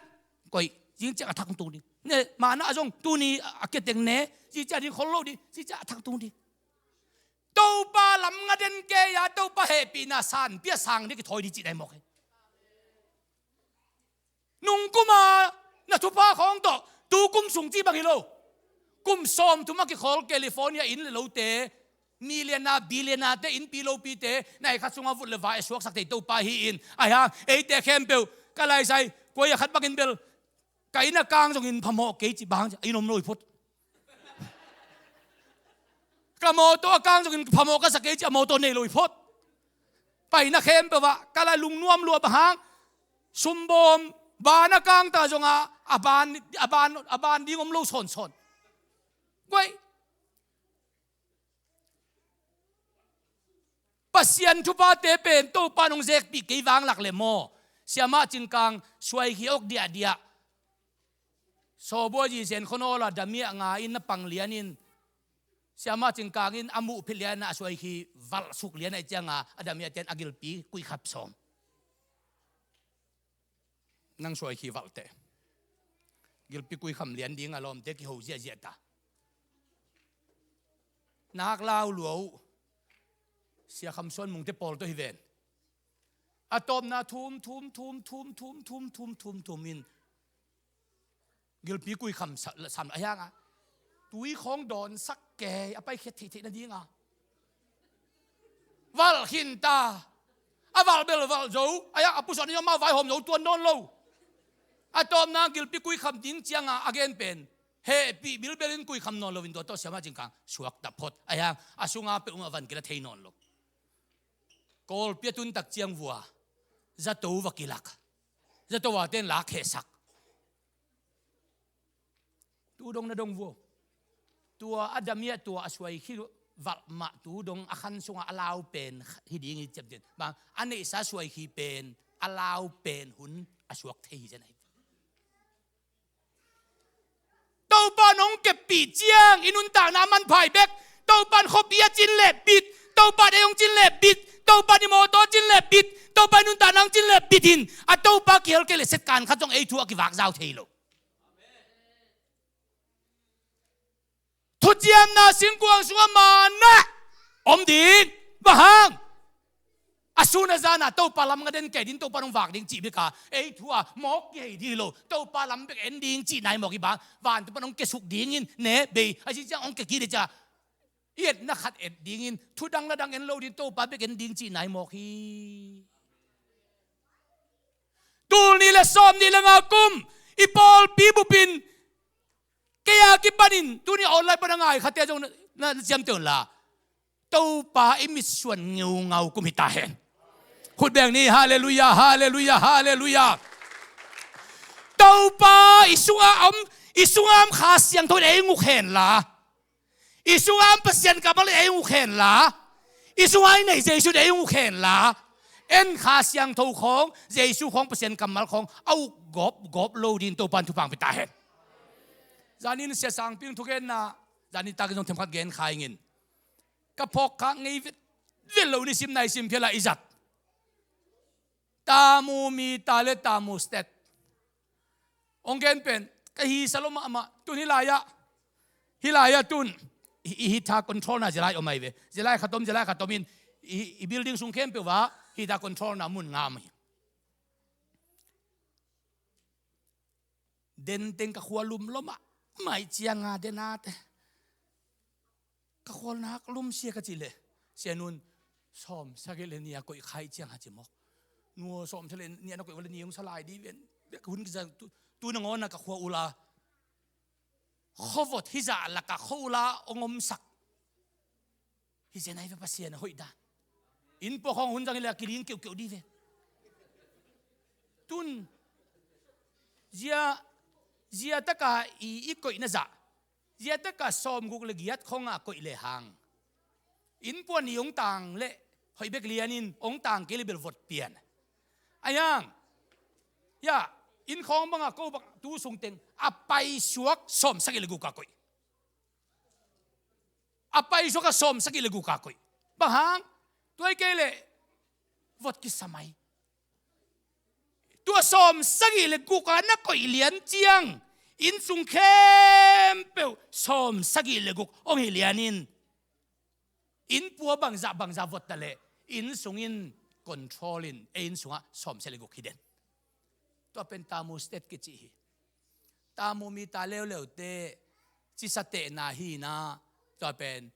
koih, zing ciah a thak tung ding. Ne mana zong tuni a kiateng ne, zing ciah ding khol lo ding, zing ciah a thak tung ding. Topa lam nga den kei a, Topa hehpihna sanpi a sang ding kithawi ding cih nai mawk hi. Nungkuma na thupha khawng tawh, tu kum sung cih bang hi lo. Kum sawmthum a kikhawl California inn le lote, millionaire, billionaire te innpi lopite, nai khat sungah vut le vai a suaksak thei Topa hi in. Ahi hang, eite khempeuh, ka laisai, kua a khat bangin bel, ka inn a kang zongin phamawh kei cih bang, inn om lo hi phot. Ka mawtaw a kang zongin phamawh ka sa kei cih a mawtaw nei lo hi phot. Paina khempeuh ah ka la lungnuam lua bang hang, sumbawm, ban a kang ta zongah a ban, a ban, a ban ding om lo sawnsawn. Guai, Pasian thuphate pen Topa nong zekpih kei vanglak le maw? Siamah Cingkang suaikhi awk diahdiah. Sawbua zizen khonawla damiah nga in na pang lianin, Siamah Cingkang in a muh phit lianah a suaikhi valh suk lianah i cianga a damiah ten a gilpi kuihkhap sawm. Nang suaikhi valhte, gilpi kuikham lian dinga lawmte kiho ziahziah ta. Nak lau lua uh. Sia Kham Suan Mungte pawl tawh hi ven. A tawpna thum thum thum thum thum thum thum thum thum in gilpi kuikham sa-, sam a hianga tui khawng dawnsak kei a paikhiat theihtheih nadinga valh khinta. A valh bel valh zo, a, a pusuan in amau vaihawm zo tuan nawn lo. A tawpna gilpi kuikham ding cianga a gen pen hehpih bilbelin kuikham nawn loin tua tawh Siamah Cingkang suakta phot. A hiang a sunga peuhmah van kila thei nawn lo. Kawlpi a tuntak ciang vua zato va kilak. Zato a ten lak hehsak. Tu dong na dong vua. Tua a dam hi a, tua a suai khi valh mah tu dong a khan sungah a lau pen hi ding hi ciamciam. Bang, a neihsa suai khi pen a lau pen hun a suak thei hi zen ahi. Topa nong keppih ciang i nuntakna manpha hi bek. Topa in khuapi a cin le bit. Topa in ei hong cin le bit. Topa in i mawtaw cin le bit. Topa in nuntakna hong cin le bit in, a Topa kihel kei le setkan khat zong ei thu a kivak zau thei lo. Thuciamna singkuang sungah manna om ding. Bang hang? A sun a zan a Topa lam nga den kei ding, Topa nong vak ding cih bek a, ei thu a mawk kihei ding hi lo. Topa lam bek en ding cih nai mawk hi bang. Vantung pan hong kiasuk dingin ne bei a ci ciang hong kia kik ding ci a, i etna khat et dingin, thu dang la dang en lo ding, Topa bek en ding cih nai mawk hi. Tul nih le sawm nih le nga kum i pawlpi bupin kei a kipanin tuni online pan a ngai khate zong na, na, na ciamteh un la, Topa i mitsuan ngeungau kum hi ta hen. Khut beng ni, halleluiah, halleluiah, halleluiah. Topa i sungah om, i sungah om Kha Siangtho in ei nguk hen la, i sungah om Pasian kammal in ei nguk hen la, i sungah i nei Jesu in ei nguk hen la, en Kha Siangtho khawng, Jesu khawng, Pasian kammal khawng a uk gawpgawp lo dingin Topa in thupha hong pia ta hen. Zanin Sia Sangpi in thugenna, zanin takin zong themkhat gen kha ing in. Ka phawkkhak ngei vet, vet lo nisim naisim phial a i zat Tamu Mita le Tamu Stet. Hong gen pen ka hisa lo mahmah. Tun hih lai-ah, hih lai-ah tun i, i hita control-na zia lai om ahi ve. Zia lai khat om, zia lai khat om in i, i building sung khempeuh ah hita control-na mun nga om hi. Den teng ka khua lum lo mahmah ciang a, den a te ka khualna lum sia ka cih leh, Sia Nun, sawm sagih le nih a koih kha ih ciang a ci mawk. Nu aw, sawm sagih le nih a na koih vua le ni hong sa lai dih ven. Bek hun kiza tu, tu nangawn a ka khua ula, khuavot hizah laka khua ula hong omsak hi zen ahi ve. Pasian a hoih dan. Inn pua khawng hun zang hi leh a kiling keuhkeuh dih ve. Tun zia, zia taka i, i koihna zah, zia taka sawmguk le giat khawng a koih lehang, inn pua ni hong tang leh hoih bek lianin, hong tang kei leh bel vot pian. Ahi hang, ya, inn khawng banga ko bang tu sung teng a paisuak sawm sagih le guk a koih. A paisuak a sawm sagih le guk a koih. Bang hang? Tua hi kei leh vot kisa mai. Tua sawm sagih le guk a na koih lian ciang, inn sung khempeuh sawm sagih le guk hong hi lianin, inn pua bangzah bangzah vot ta leh inn sung in control in, ei inn sungah sawm sagih le guk hi den. Tua pen Tamu Stet kici hi. Tamu Mita leuleute cisatehna hi na, tua pen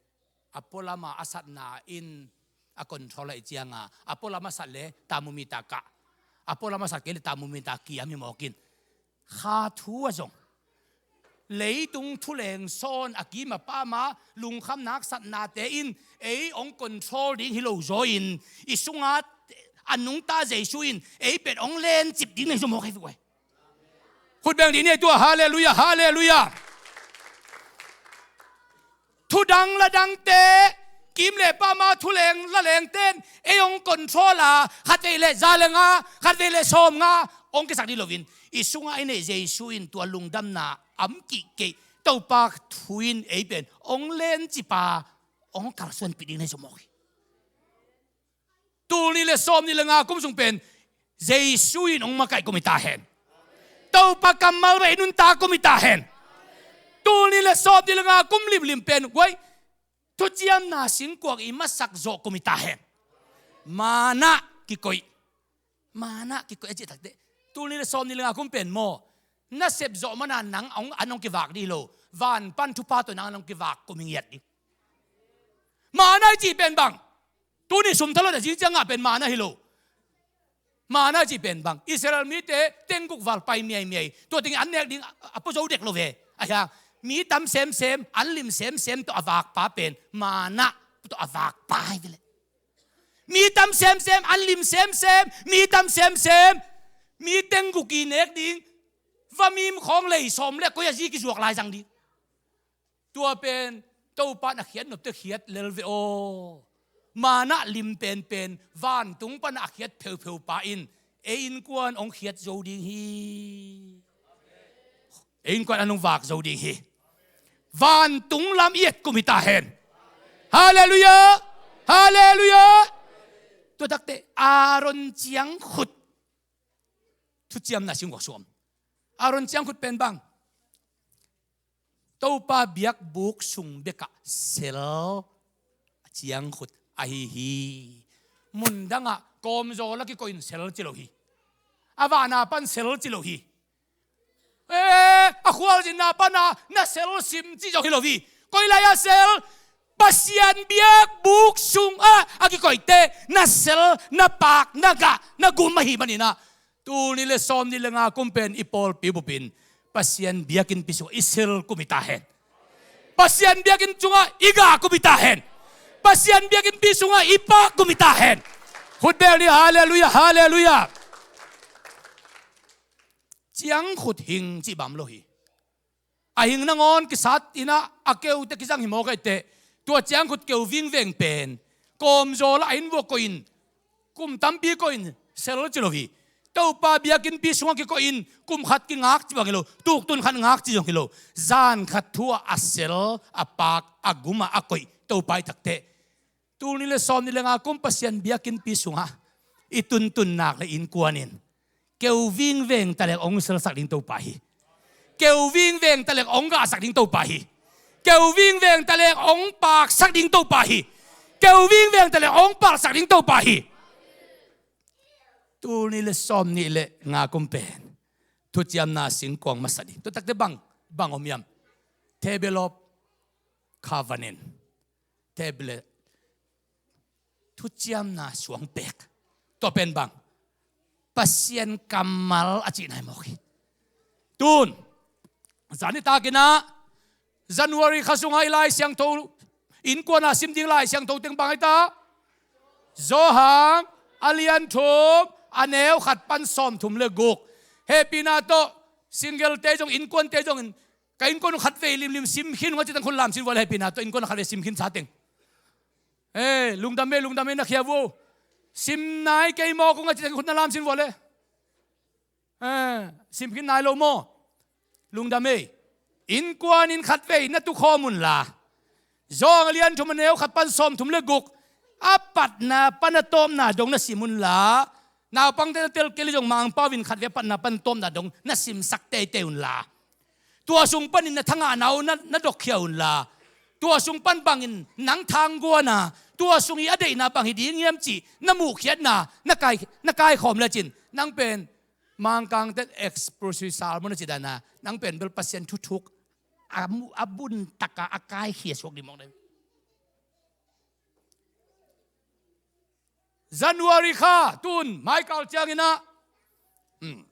a pualama a satna in a control ahih cianga, a pualama sat leh Tamu Mita kah, a pualama sat kei leh Tamu Mita kiam hi mawk in. Kha thu ah zong leitung thuleng sawn a kim a pama lungkham naksatnate in ei hong control ding hi lo zaw in, i sunga a nungta Jesu in ei pen hong lencip ding na hi zaw mawk hi ve guai. Khut beng dih ni ei tua, halleluiah, halleluiah. Thudang ladangte, kim le pama thuleng lalengten ei hong control a, khatvei leh za le nga, khatvei leh sawm nga hong kisak dih loin, i sunga i neih Jesu in tua lungdamna a om kihkeih Topa thu in ei pen hong lencip a, hong kalsuanpih ding na hi zaw mawk hi. Tul nih le sawm nih le nga kum sung pen Jesu in hong makaih kum hi ta hen. Topa kammal bek i nuntak kum hi ta hen. Tul nih le sawm nih le nga kum limlim pen guai, thuciamna singkuang i masak zawh kum hi ta hen. Manna kikoih. Manna kikoih a cih takteh, tul nih le sawm nih le nga kum pen maw, na sep zawh mana nang hong, an hong kivak dih hi lo. Van pan thupha tawh nang an hong kivak kum hi ngiat dih. Manna i cih pen bang? Tuni sum thalawt a zing ciang ngah pen manna hi lo. Manna i cih pen bang? Israel mite tengguk val pai miaimiai, tua tengin an nek ding a, a pua zo dek lo ve. Ahi hang, mi tam semsem, an lim semsem tawh a vakpa pen manna tawh a vakpa hi ve leh. Mi tam semsem, an lim semsem, mi tam semsem, mi tengguk i nek ding, vamim khawng lei sawm le koi a zi kizuak lai zang ding. Tua pen Topa in a khiat nopte khiat lel ve aw. Manna lim penpen vantung pana a khiat pheupheu pa in ei innkuan hong khiat zo ding hi. Ei innkuan an hong vak zo ding hi. Vantung lam i et kum hi ta hen. Halleluiah. Halleluiah. Tua takte Aaron ciangkhut thuciamna singkhuak sung om. Aaron ciangkhut pen bang, Topa biakbuk sung bekah sel ciangkhut ahi hi. Mundangah kawmzawl a kikoih in sel ci lo hi. A vahna pan sel ci lo hi. Eh, a khualzinna pana na sel sim ci zong hi lo hi. Koi lai-ah sel? Pasian biakbuk sungah a kikoihte na sel, na paak, na gah, na gum ahi maninah, tul nih le sawm nih le nga kum pen i pawlpi bupin Pasian biakinnpi sungah i sel kum hi ta hen. Pasian biakinn sungah i gah kum hi ta hen. Pasian biakinnpi sungah i paak kum hi ta hen. Khut beng ni, halleluiah, halleluiah. Ciangkhut hing cih bang om lo hi. A hing nangawn kisat inah a keute kizang hi mawk ahih teh, tua ciangkhut keu vingveng pen kawmzawl ah a inn vuah koih in, kum tampi koih in sel ci lo hi. Topa biakinnpi sungah kikoih in kum khat kingak ci bang hi lo, tuktun khat ngak ci zong hi lo. Zan khat thu-ah a sel, a paak, a gum ah a koih Topa i takteh, tul nih le sawm nih le nga kum Pasian biakinnpi sungah i tuntun nak le innkuan in keu vingveng talek hong selsak ding Topa hi. Keu vingveng talek hong gahsak ding Topa hi. Keu vingveng talek hong paaksak ding Topa hi. Keu vingveng talek hong paaksak ding Topa hi. Tul nih le sawm nih le nga kum pen thuciamna singkuang masa ding. Tua takte bang, bang om hiam? Table of Covenant. Table, thuciamna suangpek. Tua pen bang, Pasian kammal a cihna hi mawk hi. Tun zan i takinah January kha sungah i Lai Siangtho, innkuan a sim ding Lai Siangtho teng bang hi ta? Johan a lian thum, a neu khat pan sawmthum le guk. Hehpihna tawh single te zong, innkuante zongin, ka innkuan uh khatvei limlim sim khin ung a cih teng khut lam sin vua le, hehpihna tawh innkuan uh khatvei sim khin sa teng. Eh, lungdam ei, lungdam ei, na khia vua. Sim nai kei mawk ung a cih teng khut na lam sin vua le. Eh, sim khin nai lo maw? Lungdam ei. Innkuan in khatvei na tukhawm unla, Johan a lian thum, a neu khat pan sawmthum le guk, a patna pan a tawpna dong na sim unla, naupangte na telkeli zong Mangpau in khatvei a patna pan tawpna dong na simsak teitei unla, tua sung panin na thangahna uh na, na dokkhia unla, tua sung pan bangin nang thangguana, tua sung i a deihna bang hi ding hiam cih na muhkhiatna na kai, na kaikhawm lecin, nang pen Mangkangte expository sermon a cih dana, nang pen bel Pasian thuthuk a mu-, a bun taka a kaikhia suak ding mawk dai. January kha tun maikal cianginah, hmm,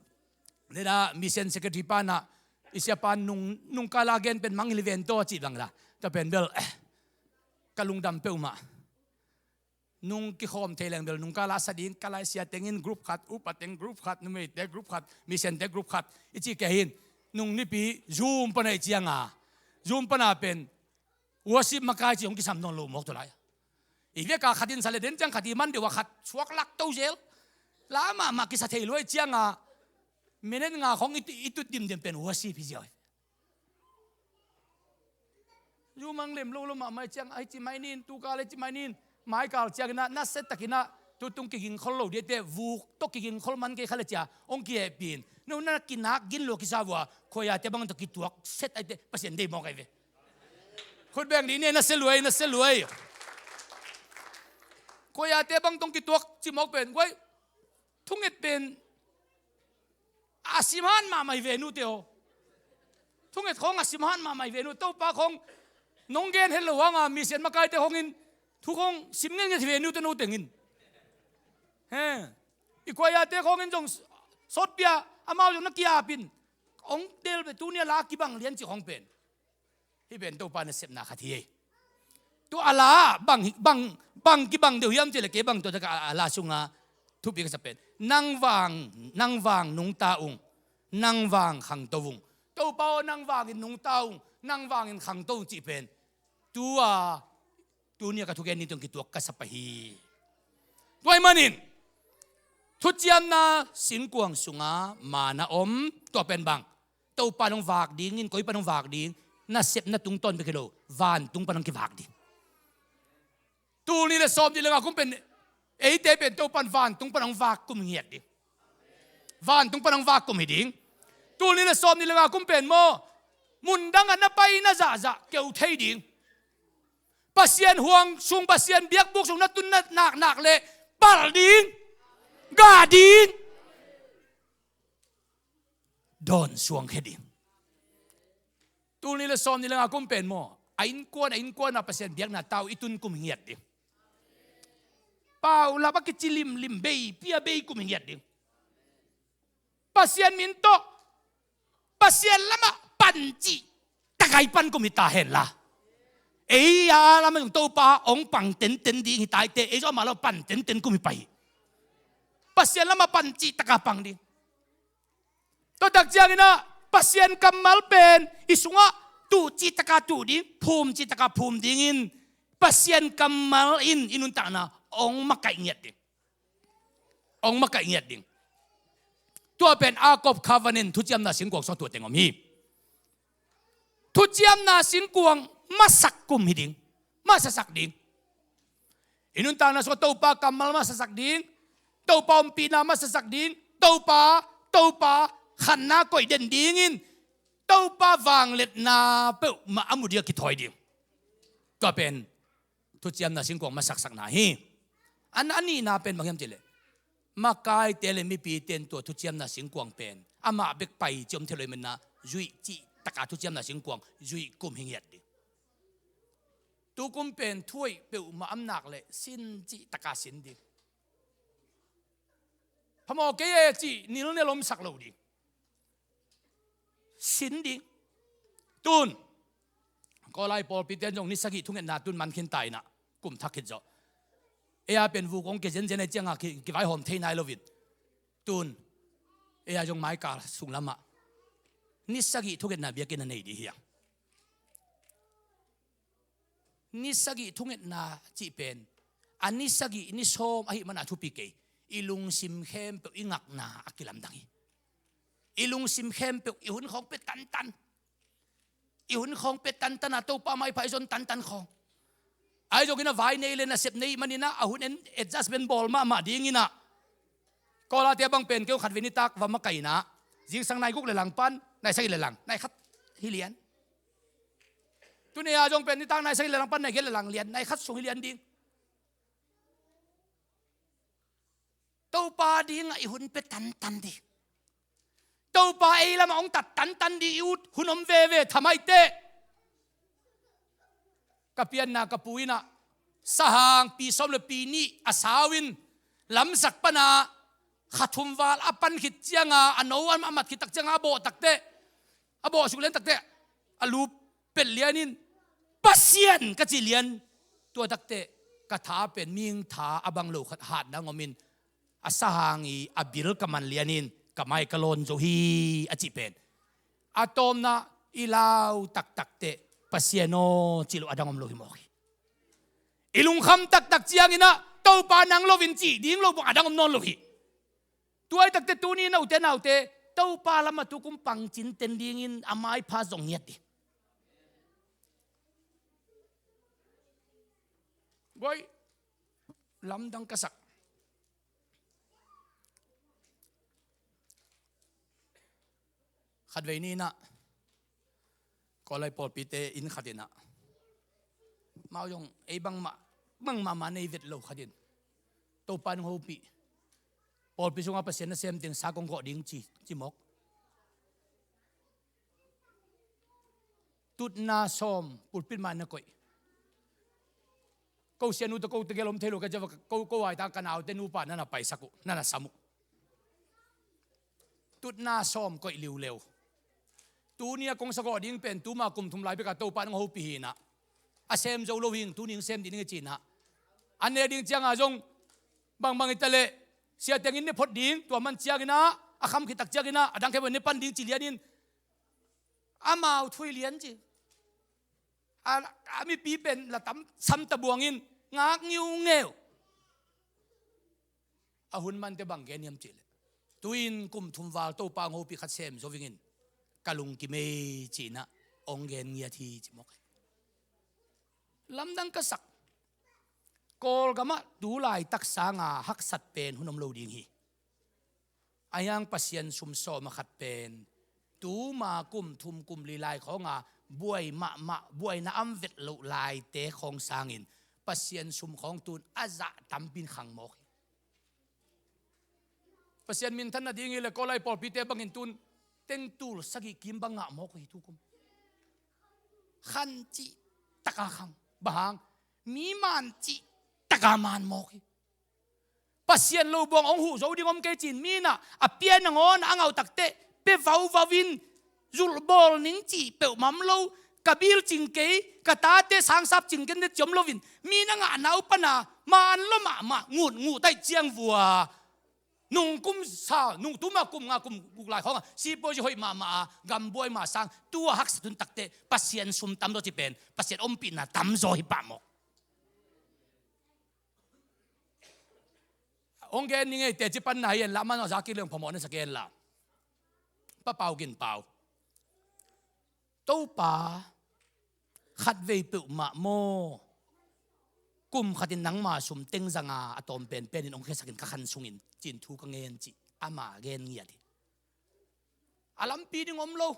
nena mission secretary panah, i siapa nung, nungkala gen pen mangil hi ven tawh a cih bangla, tua pen bel, eh, ka lungdam peuhmah. Nung kikhawm thei leng bel nungkala sa ding, ka laisia tengin group khat, upa teng group khat, numeite group khat, missionte group khat i cih kei hin. Nung nipi Zoom pana i cianga, Zoom pana pen worship makai ci hong kisam nawn lo mawk tua lai. I veka khatin sa le den ciang khat i man deuh a khat suak lak to zel. La mahmah kisa thei luai cianga minute nga khong i tu-, i tut dimdim pen worship hi ziau hi. Zu mang lem lo lo mahmah ciang ai ci mai nin, tu kal ai ci mai nin, maikal cianginah nasia takinah tutung kigingkhol lo diate, vuk tawh kigingkhol man kei kha le cia hong kihehpih in. No na kinak gin lo kisa vua, khuaiate bang tawh kituak set aite Pasian deih mawk ai ve. Khut beng dih ni, nasia luai, nasia luai. Khuaiate bang tawh kituak ci mawk pen guai. Thunget pen a simhan mahmah hi ve nute aw. Thunget khawng a simhan mahmah hi ve nu. Topa khawng nong gen het lo hanga mission makaite khawngin thu khawng sim ngetnget hi ve nute no tengin. He. I khuaiate khawngin zong sawtpia amau zong na kiapin hong tel ve, tunia la kibang lian ci khawng pen. Hih pen Topa nasepna khat hi ei. Tua a la bang, bang, bang kibang deuh hiam cih le kei bang tua taka a la sunga thupi ka sa pen. Nang vang, nang vang nungta ung, nang vang khangto ung. Topa aw, nang vangin nungta ung, nang vangin khangto cih pen tua tuni a ka thugen ni tawh kituak ka sa pah hi. Tua ahih manin thuciamna singkuang sunga mana om, tua pen bang, Topa nong vak dingin, koi pan nong vak ding, nasepna tungtawn bek hi lo, vantung pan nong kivak ding. Tul nih le sawm nih le nga kum pen eite pen Topa in vantung pan hong vak kum hi ngiat ding. Vantung pan hong vak kum hi ding. Tul nih le sawm nih le nga kum pen maw, mundang ah na pai na zahzah keu thei ding. Pasian huang sung, Pasian biakbuk sung na tun na naknak le pal ding, gah ding, dawn suang khia ding. Tul nih le sawm nih le nga kum pen maw, a innkuan a innkuan a Pasian biakna tau i tun kum hi ngiat ding. Pau lam a kici limlim, bei pia bei kum hi ngiat ding. Pasian min tawh Pasian lamah pan cih takai pan kum hi ta hen la, ei a lamah zong Topa hong pang tenten ding hi ta hi teh, ei zong amah lamah pan tenten kum hi pah hi. Pasian lamah pan cih taka pang ding. Tua tak ciangin ah Pasian kammal pen i sungah tuh cih taka tuh ding, phum cih taka phum dingin Pasian kammal in i nuntakna hong makaih ngiat ding. Hong makaih ngiat ding. Tua pen Act of Covenant, thuciamna singkuang sungah tua teng om hi. Thuciamna singkuang masak kum hi ding. Masasak ding. I nuntakna sungah Topa kammal masasak ding, Topa ompihna masasak ding, Topa, Topa khanna koih den dingin Topa vangliatna peuhmah a mu ding a kithawi ding. Tua pen thuciamna singkuang masaksakna hi. A, a nihna pen bang hiam cih leh, makaite le mipite in tua thuciamna singkuang pen amah bek pai cih om thei lo ahih manin ah, zuih cih taka thuciamna singkuang zuih kum hi ngiat ding. Tukum pen thuhoih peuhmah om nak leh sin cih taka sin ding. Phamawh kei e cih nilnel omsak lo ding. Sin ding. Tun Kawlai pawlpite in zong ni sagih thungetna tun man khin ta in ah, kum thak khit zawh. Ei a pen vuk hong kia zenzen ahih ciangin ki, kivaihawm thei nai lo in, tun ei a zong maikal sung lamah ni sagih thungetna biakinn a nei ding hi hang. Ni sagih thungetna cih pen a ni sagih ni sawm ahih manin a thupi kei. I lungsim khempeuh i ngakna a kilamdang hi. I lungsim khempeuh, i hun khawng pia tantan, i hun khawng pia tantan a, Topa maipha i zon tantan khawng. Ahi zongin a vai nei le nasep nei manin ah a hun en adjustment bawl mahmah dingin ah, Kawlate bang pen kei khatvei nitak va makaih in ah, zingsang nai guk le lang pan nai sagih le lang, nai khat hi lian. Tuni a zong pen nitak nai sagih le lang pan nai giat le lang lian, nai khat sung hi lian ding. Topa dingah i hun pia tantan ding. Topa ei lamah hong tat tantan ding i ut hun om veve tham ahih teh. Ka pianna ka pu in ah sahang pi sawm le pi nih a sau in lamsak pan a kha thum val a pan khit ciangin a no a mat khit tak ciangin a bawh tak teh, a bawh suk lian tak teh a lup pet lian in, Pasian ka ci lian. Tua tak teh ka tha pen mihing tha a bang lo khat hat dang om in, a sahang i a bil ka man lian in ka mai ka lawn zo hi a cih pen, a tawpna i lau taktak teh Pasian aw cih lo a dang om lo hi mawk hi. I lungkham taktak ciangin ah Topa nang lo in cih ding lo bang a dang om nawn lo hi. Tua ahih tak teh tuni in a ute naute, Topa lamah tukum pangcin ten dingin a maipha zong ngiat ding. Guai, lamdang ka sak. Khatvei ni in ah Kawlai pawlpite inn khat in ah, amau zong ei bangmah, bangmah mah nei vet lo khat in, Topa in hong hopih, pawlpi sungah Pasian nasem teng sa kong gawh ding ci, ci mawk. Tutna sawm pulpit mah na koih. Ko sianu tawh ko tegel om thei lo ka ci a, ko, ko ai ta ka naute nupa na na paisak uh, na na sam uh. Tutna sawm koih liuleu. Tuni a kong sa gawh ding pen tuma kum thum lai bek a Topa in hong hopih hi in ah, a sem zo lo hi ing, tuni hong sem dih ning e ci in ah, a nek ding ciangin zong bangbang hi ta leh sia teng in ne phot ding, tua man ciangin ah, a kham khit tak ciangin ah a dang khempeuh ne pan ding ci lian in, amau thu hi lian ci. a, a mipi pen la tam sam tabuangin ngak ngiungeu. A hun mante bang gen hiam cihleh, tu-in kum thum val Topa hong hopih khat sem zo vingin ka lungkim ei ci-in ah hong gen ngiat hi ci mawk hi. Lamdang ka sak. Kawlgamah tu laitak sanga haksat pen hun om lo ding hi. Ahi hang Pasian sum sawm a khat pen tuma kum thum kum li lai khawnga buai mahmah, buaina am vet loh laite khawng sangin Pasian sum khawng tun a zah tampi in khang mawk hi. Pasian minthan nading hileh Kawlai pawlpite bangin tun tengtul sagih kim bang ngah mawk uh hi tukum. Khan cih taka khang, bang hang, mi man cih taka man mawk hi. Pasian lo buang hong huh zo ding om kei ci-in mi in ah a pia nangawn a ngauh takteh pia vauvau in, zulh bawl ning cih peuhmah om lo, ka bil cing kei, ka tate sangsap cing kei ne ci om loin, mi in a ngahna uh pana man lua mahmah ngut ngut ahih ciang vua, nung kum sa, nung tuma kum nga kum guk lai khawngah sipuazi hoih mahmah a gam buai mah sang, tua haksat hun takteh Pasian sum tamzaw ci pen Pasian ompihna tamzaw hi pah mawk. Hong gen ning ei, teci panna hi en la, man a za kik leng phamawh na sa kei en la. Pa Pau Gin Pau, Topa, khatvei peuhmah maw, kum khatin nangma sum teng zanga a tawm penpen in hong khiasakin ka khan sungin ci-in thu ka ngen ci, ama gen ngiat hi. A lampi ding om lo.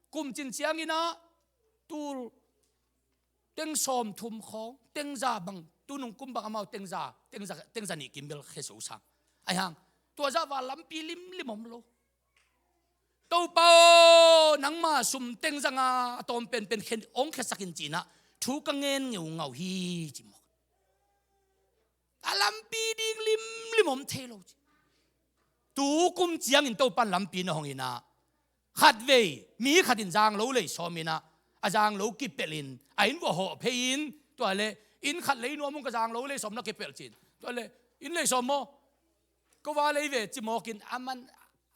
Kum cin ciangin ah tul teng sawm thum khawng, teng za bang, tunung kum bang amau teng za, teng za, teng za nih kim bel khia so sang. Ahi hang, tua zah val lampi limlim om lo. Topa aw, nangma sum teng zanga a tawm penpen khen, hong khiasakin ci-in ah thu ka ngen ngeungau hi ci mawk. A lampi ding limlim om thei lo ci. Tu kum ciangin Topan lampi na hong in ah, khatvei mi khatin zanglo lei sawm in ah, a zanglo kipelhin a inn vuah hawh phei in, tua leh inn khat lei nuam ung, ka zanglo lei sawm na kipelh ci-in, tua leh inn lei sawm maw, ko va lei ve ci mawkin, aman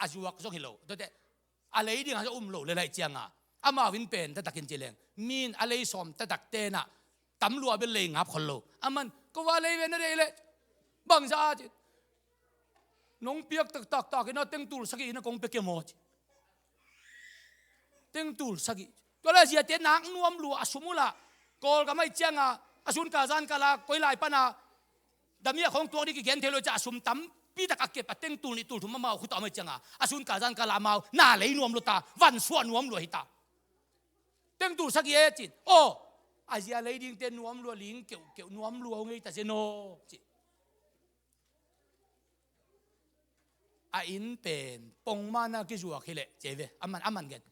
a zuak zong hi lo. Tuate a lei dingah zong um lo lel ahih cianga, amau inn pen taktakin ci leng, mi in a lei sawm taktak ten ah tam lua bel lei ngap khol lo. Aman, ko va lei ve na deih leh, bangzah a ci, nong piak taktak in ah tengtul sagih in ah kong pia kei maw ci. Tengtul sagih. Tua leh a ziate nak nuam lua a sum uh lah, Kawlgam ahih cianga a sun kal zan kal a koi lai pana damiah khawng tuak ding kigen thei lo ciah a sum tampi tak a kep a tengtul nih tul thum amau khut ah om ahih cianga, a sun kal zan kal a amau na lei nuam lua ta, van suah nuam lua hi ta. Tengtul sagih e ci-in, aw, a zia lei dingte nuam lua ling keuhkeuh, nuam lua uh ngei ta zen aw ci. A inn pen pongmana kizuak hileh ci ve, aman, aman gen.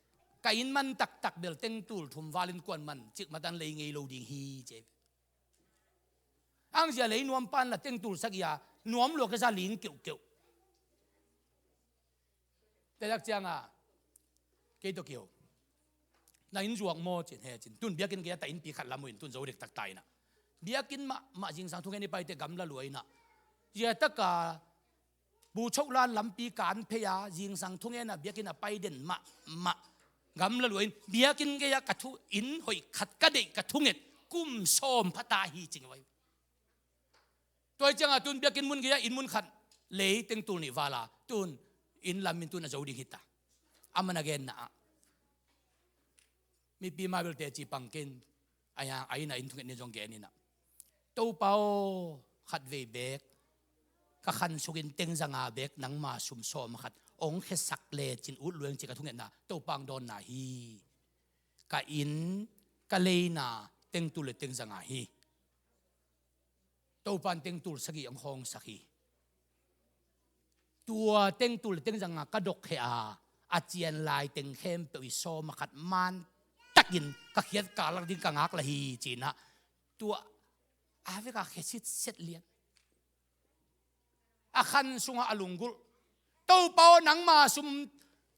Ka inn man taktak bel tengtul thum valin kuan man cik matan lei ngei lo ding hi ci ve. Ang zia lei nuam pan la tengtul sagih a nuam lua ka za ling keuhkeuh. Tua tak cianga kei tawh kiho, na inn zuak maw ci-in, he ci-in, tun biakinn gei a ta innpi khat lam uh in, tun zo dek taktak in ah, biakinn mahmah zingsang thungen i paite gamla lua in ah, zia taka bu choklan lampi kan phei a zingsang thungen a biakinn a pai den mahmah gamla lua in, biakinn gei a ka thu, inn hoih khat ka deih ka thunget kum sawm pha ta hi ci ngei uh. Tua ahih cianga tun biakinn mun gei a inn mun khat lei tengtul nih val a, tun inn lam in tun a zo ding hi ta. Aman a genna ah, mipi mah bel teci pang kei in, a inn a inn thunget ni zong gen in ah, Topa aw, khatvei beek ka khan sungin teng zanga beek nangma sum sawm khat hong khiasak lecin ut lua ing ci ka thungetna, Topa hong dawnna hi. Ka inn, ka leina tengtul le teng zanga hi. Topan tengtul sagih hong khawngsak hi. Tua tengtul teng zanga ka dok khia a, a cian lai teng khempeuh i sawm a khat man takin ka khiat kalak ding ka ngak la hi ci-in ah, tua a veka khia sitset lian. A khan sungah a lunggulh, Topa aw, nangma sum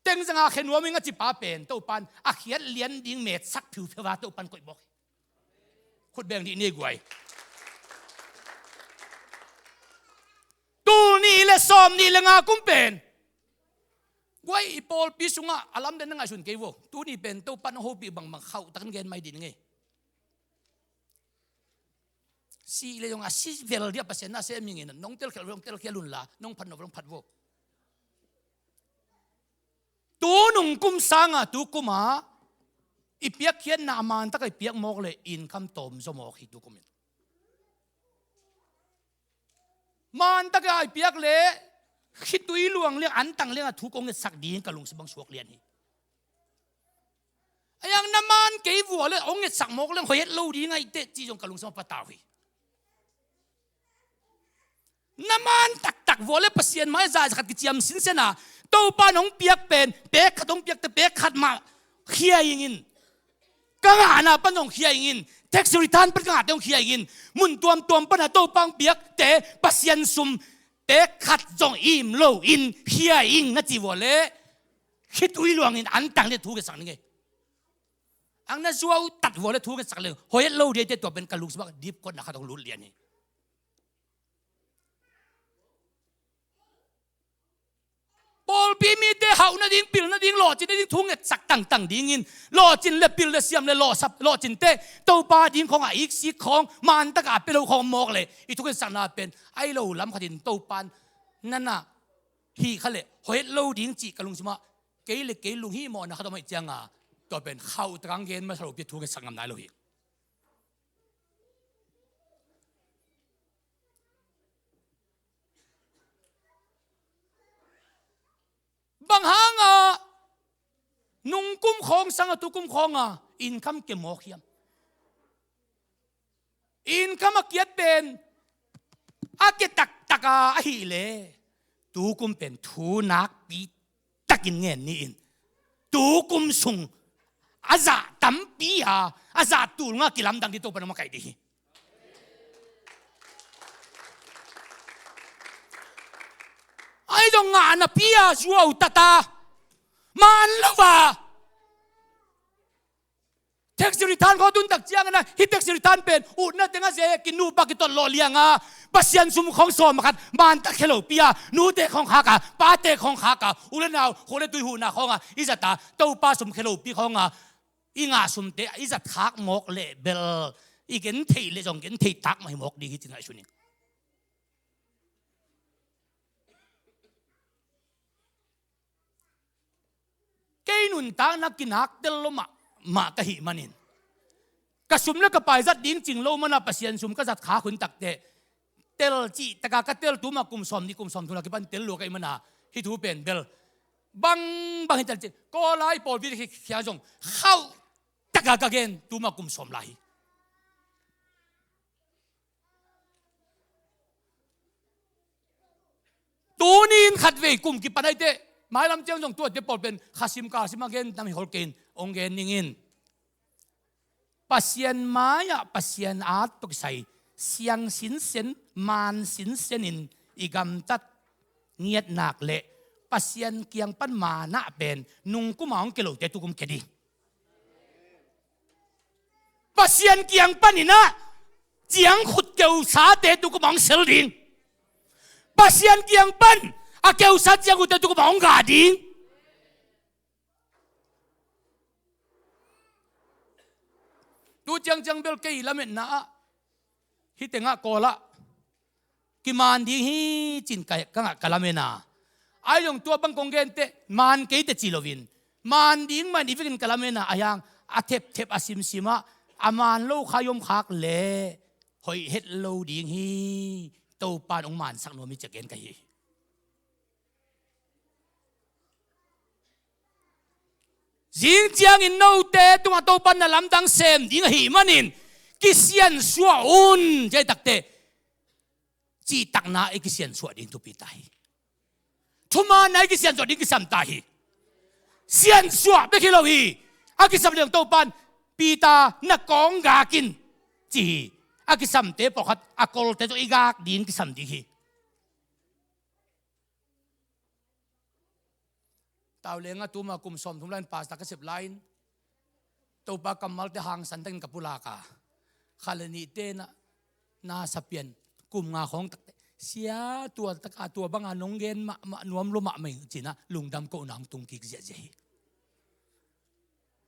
teng zanga khia nuam ing a ci pa pen Topan a khiat lian ding metsak phiuphiu a Topan koih bawk hi. Khut beng dih ni guai. Tul nih le sawm nih le nga kum pen guai, i pawlpi sungah a lamdang na ngaihsun kei vo. Tuni pen Topan a hopih bangbang khauh takin gen mai dih ni ngei. Sih le zong a si vel dia Pasian na sem ing in, nong telkhial, nong telkhial un la, nong phat nop, nong phat vo. Tu nung kum sanga tu kum a i piakkhiatna a man taka i piak mawk le income tawm zaw mawk hi tu kum in. Man taka i piak le khitui luang liang antang liang a thu kong ngetsak ding ka lungsim bang suak lian hi. A yang na man kei vua le ong ngetsak mawk leng hoihet lo ding ahi teh ci zong ka lungsim a patau hi. Na man taktak vua le Pasian mai zai zakhat kiciam sinsen a, Topa nong piak pen pek khat ong piak te pek khat mah khia ing in. Ka ngahna pan zong khia ing in. Tax return pan ka ngahte zong khia ing in. Mun tuamtuam pan a Topa ong piak te Pasian sum pek khat zong im lo in khia ing na ci vua le khitui luangin antang le thu ngetsak ning ei. Ang na zuau tat vua le thu ngetsak leng hoihet lo ding ei teh tua pen ka lungsim ah dip kotna khat hong lut lian hi. Pawlpi mite hauh nading, pil nading, lawhcin nading thu ngetsak tangtang dingin, lawhcin le pil le siam le lawhsap lawhcin teh Topa ding khawng a iksik khawng man taka a pia lo khawng mawk le i thu ngetsakna pen ai lo lam khatin Topa nana hih kha le hoihet lo ding cih ka lungsim ah kei le kei lunghimawhna khat om ahih cianga tua pen khauh takang gen masa lo pi thu ngetsak ngam nai lo hi. Bang hanga nung kum khawng sanga tu kum khawnga income ke mawk hiam? Income a kiat pen a ke taktaka ahih le tu kum pen thu nakpi takin ngen ni in. Tu kum sung a zah tampi a a zah tulnga kilamdang ding Topa nong makaih ding hi. Ai dong ngah napi a zuau tata man lo a tax return khawng tun tak ciangin a hih tax return pen utna teng a ze kinupa kitot lawh lianga Pasian sum khawng sawm khat man tak khia lopi a nute khawng khaka pate khawng khaka u le nau khua le tui huhna khawnga i zata Topa sum khia lopi khawnga i ngah sumte i zat khak mawk leh bel i gen theih leh zong gen theih tak mah hi mawk ding hi ci ngaihsun ing. Kei nuntakna kinak tel lo mahmah ka hih manin ka sum le ka pai zat ding cing lo mana Pasian sum ka zat khak hun takteh tel cih taka ka tel tuma kum sawm nih kum sawm thum la kipan tel lua ka hih mana hih thu pen bel bang bang hi tel cih Kawl a i pawlpi khi khia zong khauh taka ka gen tuma kum sawm lai hi. Tuni in khatvei kum kipan ahi teh mailam ciang zong tuate pawl pen khasim kalsim a gen tam hi hol kei in hong gen ning in. Pasian mai-ah Pasian at tawh kisai siang sinsen man sinsen in i gamtat ngiatnak le Pasian kiang pan manah pen nungkum a hong kia lote tukum kia ding. Pasian kiang panin ah ciangkhut keusate tukum a hong sel ding. Pasian kiang pan a keusa ciangkhutte tukum a hong gah ding. Tu ciangciang bel kei lametna ah hih tengah Kawl ah kiman ding hi cin ka, ka ngah ka lamen a. Ai zong tua bang kong gen teh man kei teh ci loin man ding man i vekin ka lamen a, a hiang a thepthep a simsim ah a man lo kha i om khak leh hoih het lo ding hi. Topan hong mansak nuam hi ci a gen ka hi. Zing ciangin note tungah Topan na lamdang sem ding ahih manin kisiansuah un. Ciai takteh cihtakna i kisiansuah ding thupi ta hi. Thumaanna i kisiansuah ding kisam ta hi. Siansuah bek hi lo hi. A kisam ding Topan Peter na kawng gak in ci hi. A kisamte pawlkhat a kolte tawh i gak ding kisam ding hi. Tau lenga tuma kum sawmthum lai-in pastor ka sep lai-in Topa kammalte hangsan takin ka pulak a, khat le nihte na, na sapian kum nga khawng takte sia tua taka tua banga nong gen mahmah nuam lua mahmah ing cina lungdam kohna hong tung kik ziahziah hi.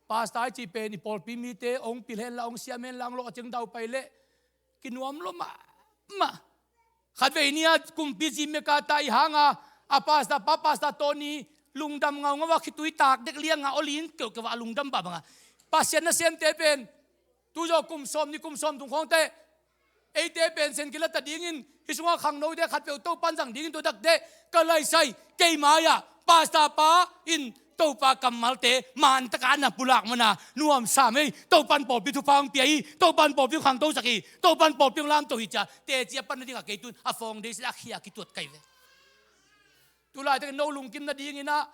Pastor i cih pen i pawlpi mite hong pil henla hong siam henla hong lawh ciang daupai leh kinuam lua mahmah. Khatvei ni-a kumpi Jimmy Carter i hanga, a pastor pa, Pastor Tony, lungdam ngaungau a, khitui tak dek lianga aw lin keuhkeuh a lungdam bah banga, Pasian nasemte pen tu zawh kum sawm nih kum sawm thum khawngte, eite pen sen kila ta dingin, hih sungah khangnote khatpeuh Topan zang dingin tua takte, ka laisai, kei mai-ah Pastor pa in Topa kammalte man taka na pulak mana nuamsa mei, Topan pawlpi thupha hong pia hi, Topan pawlpi hong khangtosak hi, Topan pawlpi hong lamto hi cia teci a pan nadingah kei tun a foundation a khia kituat kai ve. Tulaitakin no lungkim nadingin ah,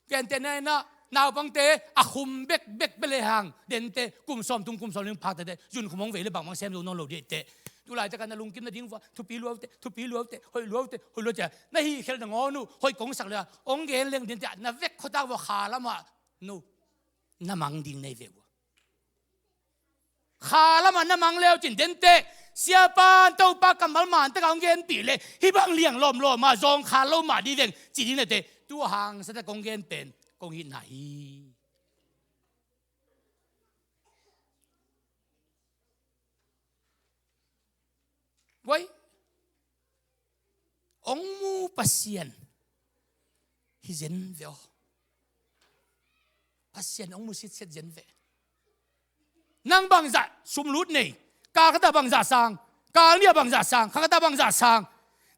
gentehna in ah, naupangte a khum bekbek bia lehang, dente kum sawm thum kum sawm nih phak tete zunkhum hong vei le bangbang sem zo nawn lo dih teh. Tulaitakin na lungkim nading vua, thupi luaute, thupi luaute, hoih luaute, hoih lua cia na hih khel nangawn uh hoih kong sak le a hong gen leng dente, na vek khuatak vua kha lamah no na mang ding nei ve vua. Kha lamah na mang leu cin dente, siapan Topa kammal man taka hong genpih le hih bang liang lawmlawm a zawngkhal lo mah dih veng ci ding nate, tu hangsa tak kong gen pen kong hihna hi. Guai, hong mu Pasian hi zen ve aw. Pasian hong mu sitset zen ve. Nang bangzah sumlut nei, kal khatah bangzah sang, kal nih-ah bangzah sang, kha khatah bangzah sang,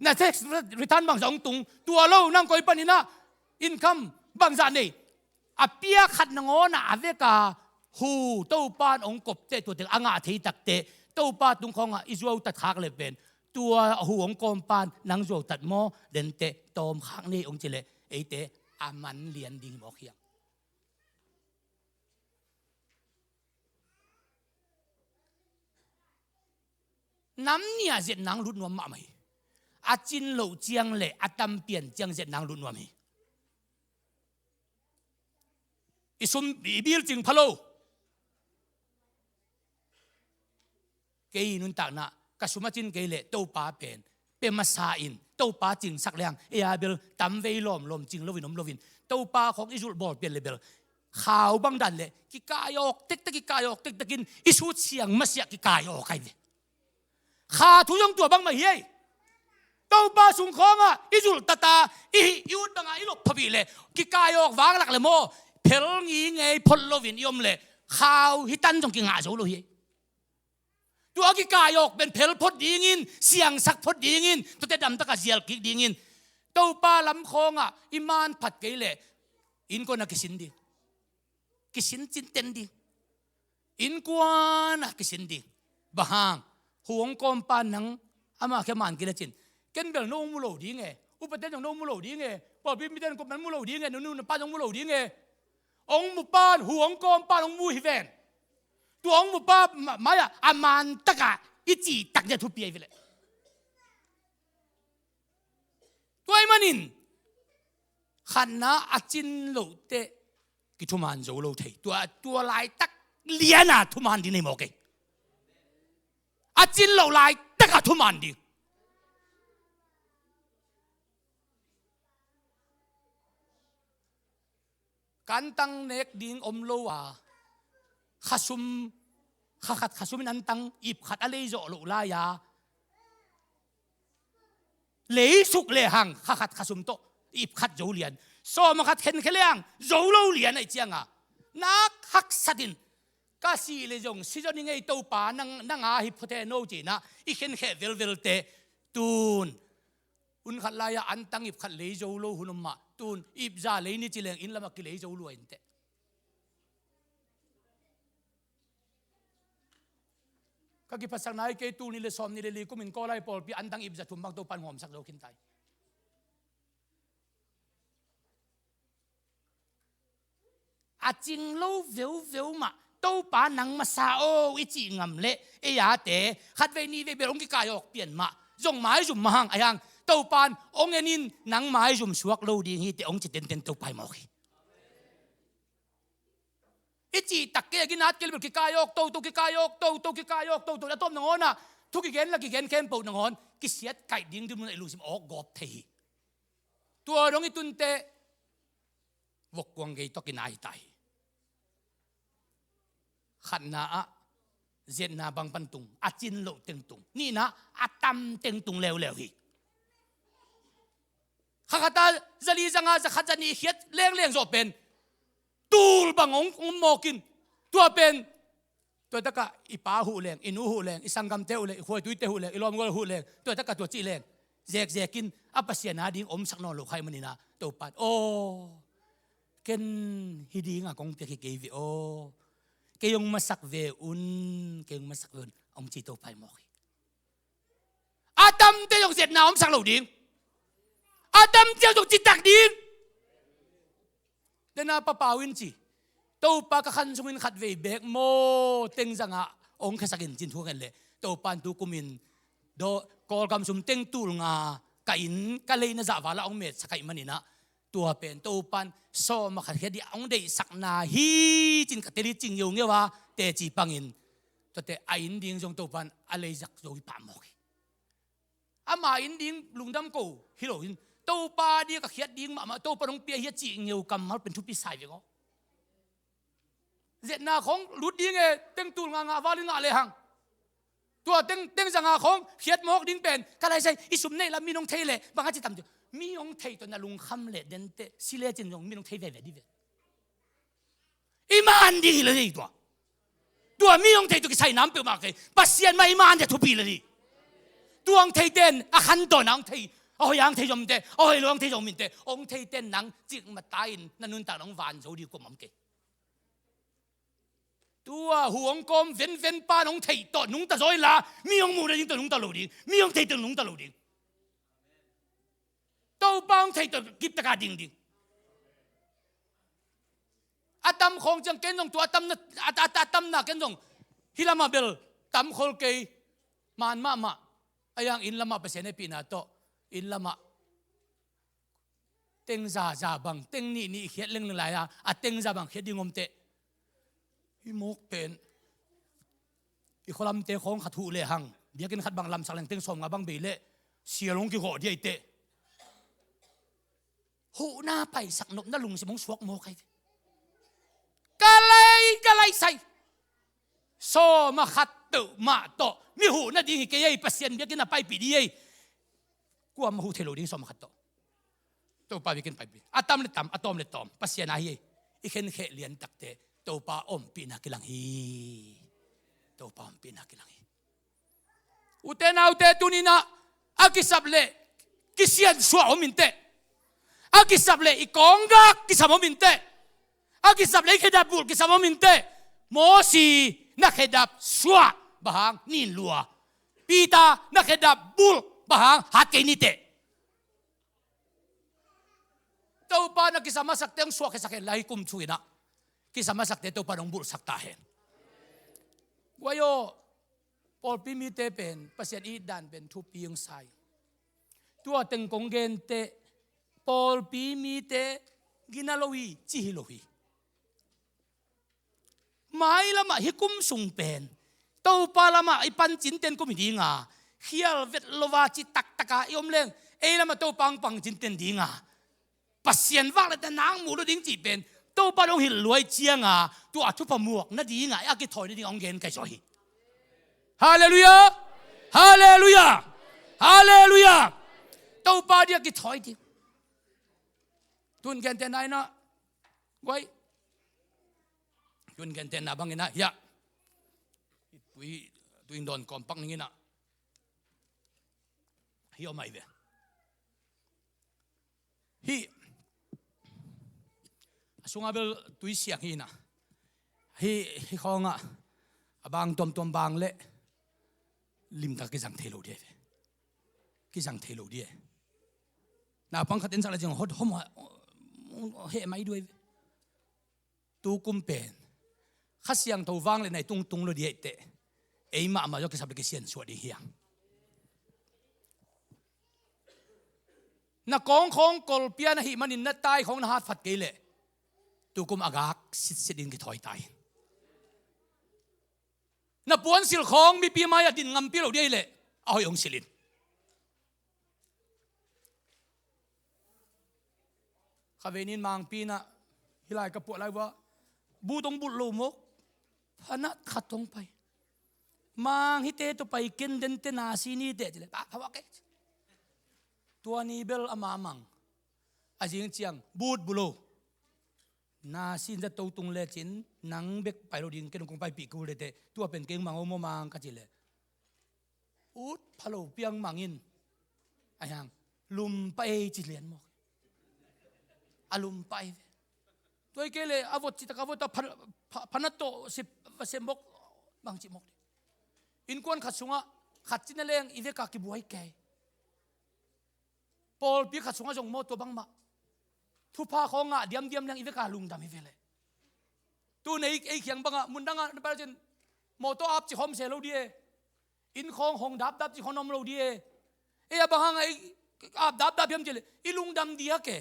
na tax return bangzah hong tung, tua lo nang koi panin ah income bangzah nei, a piak khat nangawn ah a veka hu Topan hong kopteh, tua teng a ngah thei takteh Topa tungkhawngah i zuautat khak le pen, tua hu hong kawmpan nang zuautat maw denteh tawmkhak nei hong ci leh eite a man lian ding hi mawk hiam? Nam nih-ah zetna hong lut nuam mahmah hi. A cin loh ciang le a tam pian ciang zetna hong lut nuam hi. I sum, i bil cing pha lo. Kei nuntakna, ka sum a cin kei leh Topa pen pia masa in, Topa cingsak lehang ei a bel tamvei lawmlawm cing loin om loin, Topa khawng i zulh bawl pian le bel khau bang dan le kikai awk tektek, kikai awk tektekin i sut siang masiah kikai awk ai ve. Kha thu zong tua bangmah hi ei. Topa sung khawngah i zulh tata i hih i ut bangah i lop phapih le kikai awk vanglak le maw, phel ngingei phot loin i om le khau hi tan zong kingah zo lo hi ei. Tua a kikai awk pen phel phot dingin, siangsak phot dingin, tuate damtaka zial kik dingin, Topa lam khawngah i man phat kei leh innkuan a kisin ding. Kisin cinten ding. Innkuan a kisin ding. Bang hang, hu hong kawmpa nang amah khia man kila cin, ken bel no hong mu lo ding e, upate zong no hong mu lo ding e, pawlpi mite in kop man mu lo ding e, nunu na pa zong mu lo ding e. Hong mupan, hu hong kawmpan hong mu hi ven. Tua hong mupa ma-, mai-ah a man takah i cihtak dia thupi ahi veleh. Tua ahih manin khatna a cin lohteh kithuman zo lo thei. Tua, tua laitak liana thuman ding nei mawk ei. A cin loh laitakah thuman ding. Ka antang nek ding om lo a, khasum, kha khat khasum in antang ip khat a lei zawh loh lai-a, lei suk lehang kha khat khasum tawh ip khat zo lian, sawm a khat khenkhia lehang zo lo lian ahih cianga, nak haksat in, ka sih leh zong si zaw ning ei Topa, nang, nang a hi phot hen aw ci-in ah i khenkhia velvelte tun. Hun khat lai-ah antang ip khat lei zo lo hun om mah, tun ip za lei ni ci leng inn lamah kilei zo lua inteh. Ka kiphatsakna hi kei, tul nih leh sawmnih leh li kumin Kawlai pawlpi antang ip za thum bang Topan hong omsak zo khin ta hi. A cing lo veuveu mah, Topa nang masa aw i cih ngam leh ei ate khatvei nihvei bel hong kikai awk pian mah, zong maizum mah hang, ahi hang Topan hong en in, nang maizum suak lo ding hi teh hong ci tenten Topa hi mawk hi. I cihtak kei a ginat kei leh bel kikai awk toto, kikai awk toto, kikai awk toto, a tawp nangawnah thu kigen la kigen khempeuh nangawn kisiat kaih ding dinmun ah i lungsim awk gawp thei hi. Tua dong i tunteh vokkuang gei tawh kinai hi ta hi. Khatna ah Ziatna bang pan tung, a cin loh teng tung, nihna a tam teng tung leuleu hi. Kha khata zali zanga zakhat zanih khiat lengleng zawh pen tul bang hong, hong mawkin, tua pen tua takah i pa huh leng, i nu huh leng, i sanggamte huh leng, i khuaituite huh leng, i lawmgual huh leng, tua takah tua cih leng zekzekin a Pasian ading omsak nawn lo kha ahih manin ah Topa in, aw, ken hi dinga kong piak hi kei ve aw, kei hong masak ve un, kei hong masak ve un, hong ci Topa hi mawk hi. A tamte zong ziatna omsak lo ding. A tamte zong citak ding. Dena Pa Pau in ci, Topa ka khan sungin khat vei bek maw teng zanga hong khiasakin cin thu khen leh, Topa in tukumin Kawlgam sum teng tul nga ka inn ka lei na zahvala hong metsak ahih manin ah, tua pen Topa in sawm a khat khia ding hong deihsakna hi cin ka tel hi cing ngeungeu a, teci pangin tuate a inn ding zong Topa in a lei zak zo hi pah mawk hi. Ama inn ding lungdam ko hi lo in, Topa ding ka khiat ding mahmah, Topa in hong pia hi a cih ngeu kammal pen thupi sa hi veng aw. Ziatna khawng lut ding e, teng tul nga ngah valin ngah lehang. Tua teng, teng zanga khawng khiat mawk ding pen ka laisai, i sum neih lam min hong thei leh bang a ci tam ci. Mi hong thei tawh na lungkham leh denteh, si lecin zong min hong thei veve dih ve. I man ding hi lo ding tua. Tua mi hong thei tua kisai nam peuhmah kei. Pasian mah i man ding thupi lo ding. Tua hong theite in a khan tawh na hong thei, a hoih a hong thei zong minteh, a hoih lo a hong thei zong minteh, hong theite in nang cikmah ta-in na nuntak nang van zo ding kuamah om kei. Tua hu hong kawm venven pa nong theih tawh nungta zaw inla, mi hong muh nading tawh nungta lo ding, mi hong theih tawh nungta lo ding. Topa hong theih tawh kiptaka ding ding. A tam khawng ciang ken zong tua a tamna, a, a, a tamna ken zong hih lamah bel tam khol kei, man mahmah. A yang inn lamah Pasian hehpihna tawh inn lamah teng za za bang, teng nih nih khiat lengleng lai-a, a teng za bang khiat ding om teh. Hih mawk pen i khualamte khawng khat huh lehang, biakinn khat bang lamsak leng teng sawmnga bang bei leh sial hong kigawh dih ahi teh. Huhna paisak nopna lungsim hong suak mawk ahi teh. Ka lai, ka laisai. Sawm a khat peuhmah tawh mi huh nading hi kei ei, Pasian biakinn a paipih ding ei. Kuamah huh thei lo ding sawm a khat tawh. Topa biakinn paipih. A tam le tam, a tawm le tawm, Pasian a hi ei. I khenkhe liantakte Topa ompihna kilang hi. Topa ompihna kilang hi. Ute naute, tuni-in ah a kisap leh kisiansuah om inteh. A kisap leh i kawnggak kisam om inteh. A kisap leh i khedap bulh kisam om inteh. Mosi na khedap suah, bang hang? Nin lua. Peter na khedap bulh, bang hang? Hat kei ni teh. Topa na kisam a sakte hong suahkhiasak hen la, hih kum thu-in ah kisam a sakte Topa in hong bulhsak ta hen. Guai aw, pawlpi mite pen Pasian it dan pen thupi hong sa hi. Tua teng kong gen teh, pawlpi mite gina lo hi ci hi lo hi. Mailamah hih kum sung pen Topa lamah i pan cinten kum hi dinga, khial vet lo a ci taktaka i om leng, ei lamah Topa hong pang cinten dinga, Pasian vak le ta nang mu lo ding cih pen Topa dong hilh luai cianga tua thupha muak nadinga a kithawi nading hong gen kai zaw hi. Halleluiah. Halleluiah. Halleluiah. Topa dia kithawi ding. Tun gentehna in ah, guai, tun gentehna bangin ah, hiah tui, tui dawn kawmpak ningin ah, hih om ahi ve. Hih a sungah bel tui siang hi-in ah, hih, hih khawngah a bang tuamtuam bang leh limtak kizang thei lo dih ahi ve. Kizang thei lo dih ahi. Naupang khat en sak le ciang hot hom heh mai duai ve. Tukum pen Kha Siangtho vang le nai tungtung lo dih ahi teh, ei mahmah zaw kisap le kisiansuah ding hi hang. Na kawng khawng kolpia na hih manin na tai khawng na hatfat kei leh tukum a gak sitsit in kithawi ta in. Na puansilh khawng mipi mai-ah din ngampi lo dih ahi leh a hoih hong silh in. Khavei nin mangpi-in ah hih lai ka puah lai uh ah, bu tong bulh lo mawk, phanat khat tong pai. Mang hite tawh pai ken dente na si nite ci le. Pha, pha, pha, ke. Tua ni bel ama mang. A zing ciang but bu lo. Na sin za to tung le cin nang bek pai lo ding ken kong paipih kul dete. Tua pen keng mang o maw mang ka ci le. Ut pha lo piang mang in. A hiang lum pa ei ci lian mawk. A lum pa ei ve. Tua i kei le a vot ci tak a vot a pha, pha, pha na tawh sip, va sem mawk. Bang ci mawk. Innkuan khat sungah khat cina leng i veka kibuai kei. Pawlpi khat sungah zong maw tua bangmah. Thupha khawng ngah diamdiam leng i veka lungdam hi ve le. Tu nei ei khiang bangah mundangah na pai lo cin mawtaw ap ci khawm se lo di e. Inn khawng hong dapdap ci khawm om lo di e. Ei a bang hangah ei ap dapdap hiam ci le i lungdam di a ke.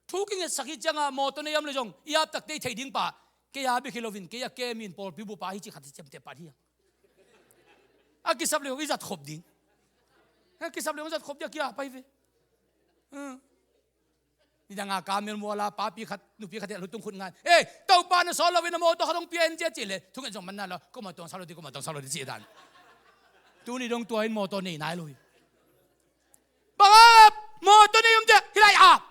Thu kingetsak hi ciangah mawtaw nei om le zong i ap takte i theih ding pa. Kei a bek hi loin kei a kemin pawlpi bupa hi ci khat hi ciamteh pat hi. A kisap le hong i zat khop ding. A kisap le hong i zat khop ding a kia pai ve. Nidanga kamel muala papi khat nupi khat lutung khut ngan. Ei, Topa na sawt loin a mawtaw khat hong pia en cia ci le. Thunget zong manna lo. Ko mawtaw sa lo di, ko mawtaw sa lo di ci dan. Tuni dong tua in mawtaw nei nai lo hi. Bang ap mawtaw nei om cia hilai ap.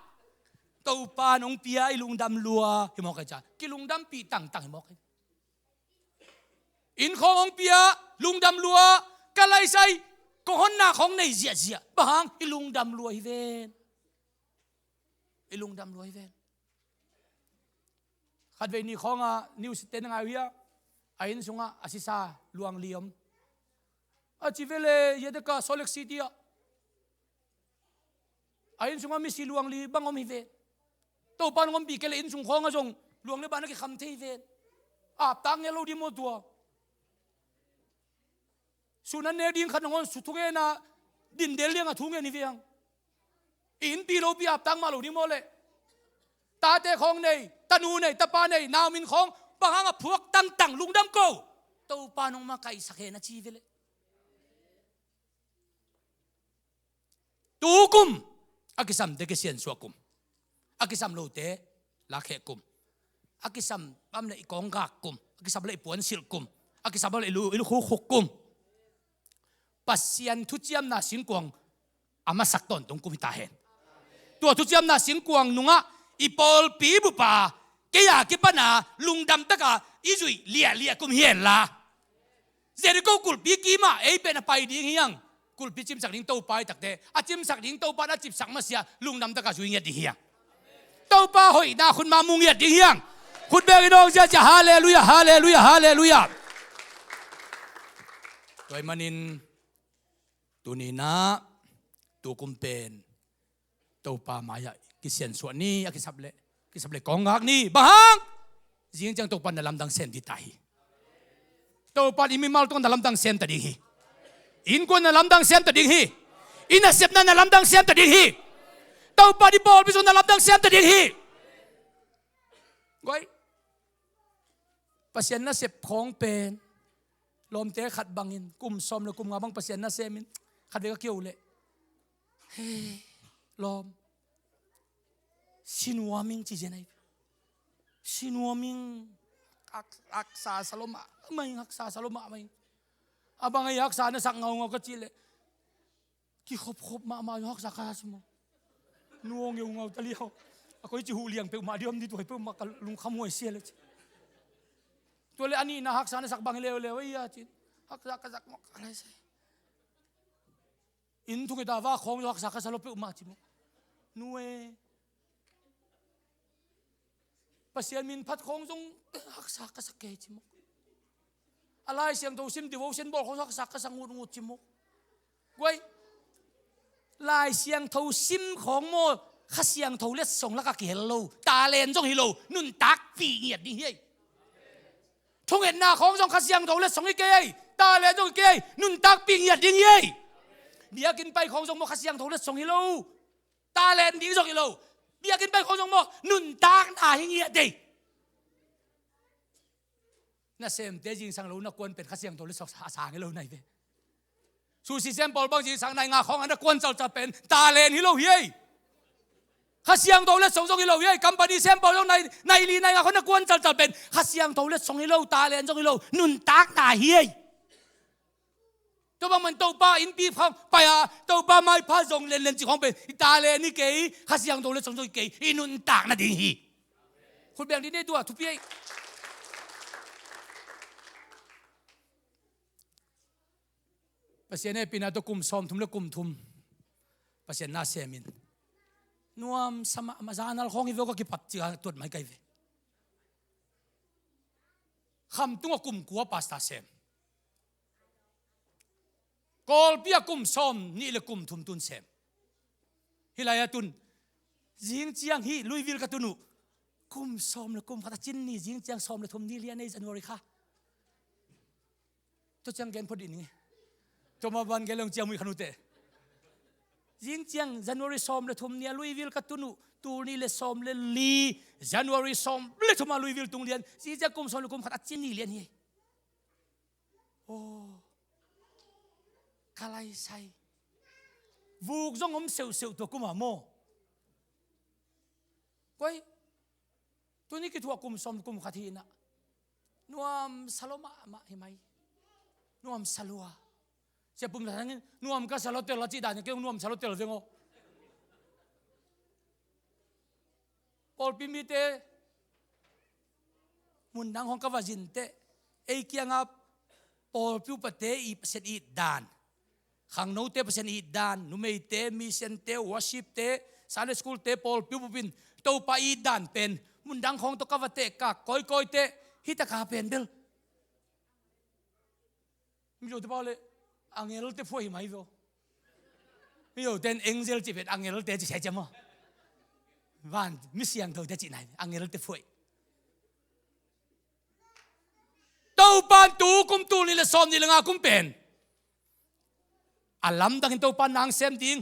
Topa nong pia i lungdam lua hi mawk ai ca. Kilungdampih tangtang hi mawk ai. Inn khawng hong pia lungdam lua ka laisai kong honna khawng nei ziahziah. Bang hang i lungdam lua hi ven. I lungdam lua hi ven. Khatvei ni khawngah news te na ngai uh hia. A inn sungah a sisa luangli om. A ci vele hiateka Salt Lake City ah a inn sungah misi luangli bang om hi ven. Topa nong ompih kei le inn sung khawngah zong luang le bang na kikham thei hi ven. Aptak ngen lo di maw tua. Sun an nek ding khat nangawn su thungenah dindel liangah thungen hi ve ang. I innpi lopi aptak mah lo ding maw leh. Tate khawng nei, tanu nei, tapa nei, naumin khawng bang hangah phuak tangtang lungdam ko. Topa nong makaihsak hen a ci hi ve leh. Tu kum a kisamte kisiansuah kum. A kisam lote lakheh kum. A kisam bam le i kawnggak kum. A kisam le i puansilh kum. A kisam bam le i lu, i lukhukhuk kum. Pasian thuciamna singkuang a masak tawntung kum hi ta hen. Tua thuciamna singkuang nungah i pawlpi bupa kei a kipana lungdam taka i zuih liahliah kum hi henla. Jericho kulhpi kimah ei pen a pai ding hi ang. Kulhpi cimsak ding Topa hi takte a cimsak ding Topa na cipsak masiah lungdam taka zui ngiat ding hi ang. Topa hoihna khutma mu ngiat ding hi ang. Khut bengin awng ziazia halleluiah, halleluiah, halleluiah. Tua ahih manin tuninah tukum pen Topa mai-ah kisiansuah ni, a kisap leh kisap leh kawng ngak ni. Bang hang? Zing ciang Topa na lamdang sem dih ta hi. Topa i mimal tungah na lamdang sem ta ding hi. Innkuan na lamdang sem ta ding hi. I nasepna na lamdang sem ta ding hi. Topa i pawlpi sung na lamdang sem ta ding hi. Guai. Pasian nasep khawng pen lawmte khat bangin kum sawm le kum nga bang Pasian nasemin khat vei ka kio leh, he, lawm, sinuam ing ci zen ai. Sinuam ing. Hak, haksa sa lo mahmah ing, haksa sa lo mahmah ing. A bang a i haksa na sak ngaungau ka cih leh kikhopkhop mahmah ing, haksa ka sa ci maw. Nuaw ngeungau ta liau. A koi ci huh liang peuhmah di om di tuai peuhmah ka lungkham huai sia le ci. Tua le a nihna haksa na sak bang hi leuleu ei a cin. Haksa ka sak mawk a lai sai. Inn thungeta va khawng zo haksa ka sa lo peuhmah ci maw. Nu e. Pasian min phat khawng zong haksa ka sa kei ci maw. A Lai Siangtho sim devotion bawl khawng zong haksa ka sa ngutngut ci maw. Guai. Lai Siangtho sim khawng maw Kha Siangtho letsong laka kihel lo. Talent zong hi lo. Nuntakpih ngiat ding hi ei. Thungetna khawng zong Kha Siangtho letsong hi kei ei. Talent zong hi kei ei. Nuntakpih ngiat ding hi ei. Biakinn pai khawng zong maw Kha Siangtho letsong hi lo. Talent ding zong hi lo. Biakinn pai khawng zong maw nuntakna hi ngiat dei. Nasemte zingsang lo na kuan pen Kha Siangtho letsong a sang hi lo nai ve. Susi sem pawl bang zingsang nai nga khawng a na kuan calcal pen talent hi lo hi ei. Kha Siangtho letsong zong hi lo hi ei. Company sem pawl zong nai, nai li nai nga khawng na kuan calcal pen Kha Siangtho letsong hi lo, talent zong hi lo, nuntakna hi ei. Tua bang man Topa innpi khawng pai a, Topa maipha zong lenlen cih khawng pen i ta le ni kei, Kha Siangtho le song zong hi kei, i nuntak nading hi. Khut beng dih ni, tua thupi ei. Pasian hehpihna tawh kum sawmthum le kum thum Pasian na sem in. Nuamsa mahmah, zanal khawng hi ve, ka kipat cih a tuat mai kai ve. Khamtung ah kum kua pastor sem. Kawlpi ah kum sawmnih le kum thum tun sem. Hih lai-ah tun, zing ciang hih Louisville ka tun uh, kum sawm le kum khat a cin ni, zing ciang sawm le thum ni lian ei, January kha. Tua ciang gen phot dih ning ei. Tua mah ban gen leng ciang muih khan uh teh. Zing ciang January sawm le thum ni a Louisville ka tun uh, tul nih le sawm le li, January sawm le thum a Louisville tung lian, zing ciang kum sawm le kum khat a cin ni lian hi. Aw, ka lai sai. Vuk zong om seuhseuh tua kum a maw. Koi, tuni kithuah kum sawm kum khat hi inah. Nuamsa lua mahmah hi mai. Nuamsa lua. Sia Pum Thang in nuam ka sa lua tel a cih dan in kei nuamsa lua tel veng aw. Pawlpi mite, mundang khawng ka va zin teh, ei kiangah pawlpi upate i Pasian it dan, khangnote Pasian it dan, numeite, missionte, worshipte, Sunday schoolte, pawlpi upa in Topa it dan pen mundang khawng tawh ka va tehkak kawikawi teh, hih taka pen bel Mizote pau le angelte phuai hi mai veu. Mizote in angel cih pen angelte cih sia ciam maw. Van mi siangthote cih nai, angelte phuai. Topa in tu kum, tul nih le sawm nih le nga kum pen a lamdangin Topa nang sem ding.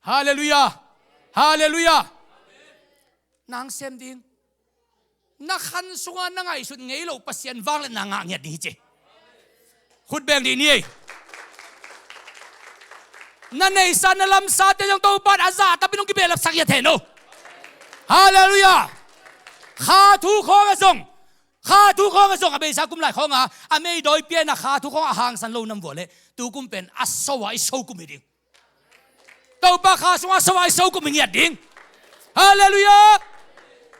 Halleluiah. Halleluiah. Nang sem ding. Na khan sungah na ngaihsut ngei loh Pasian vangliatna ngah ngiat ding hi ci. Khut beng dih ni ei. Na neihsa na lamsate zong Topa in a zahtapi nong kibehlapsak ngiat hen aw. Halleluiah. Kha thu khawngah zong, kha thu khawngah zong a beisa kum lai khawngah a meidawi pianah kha thu khawngah a hangsan lo nam vua leh tu kum pen a so a i so kum hi ding. Topa kha sungah so a i so kum i ngiat ding. Halleluiah.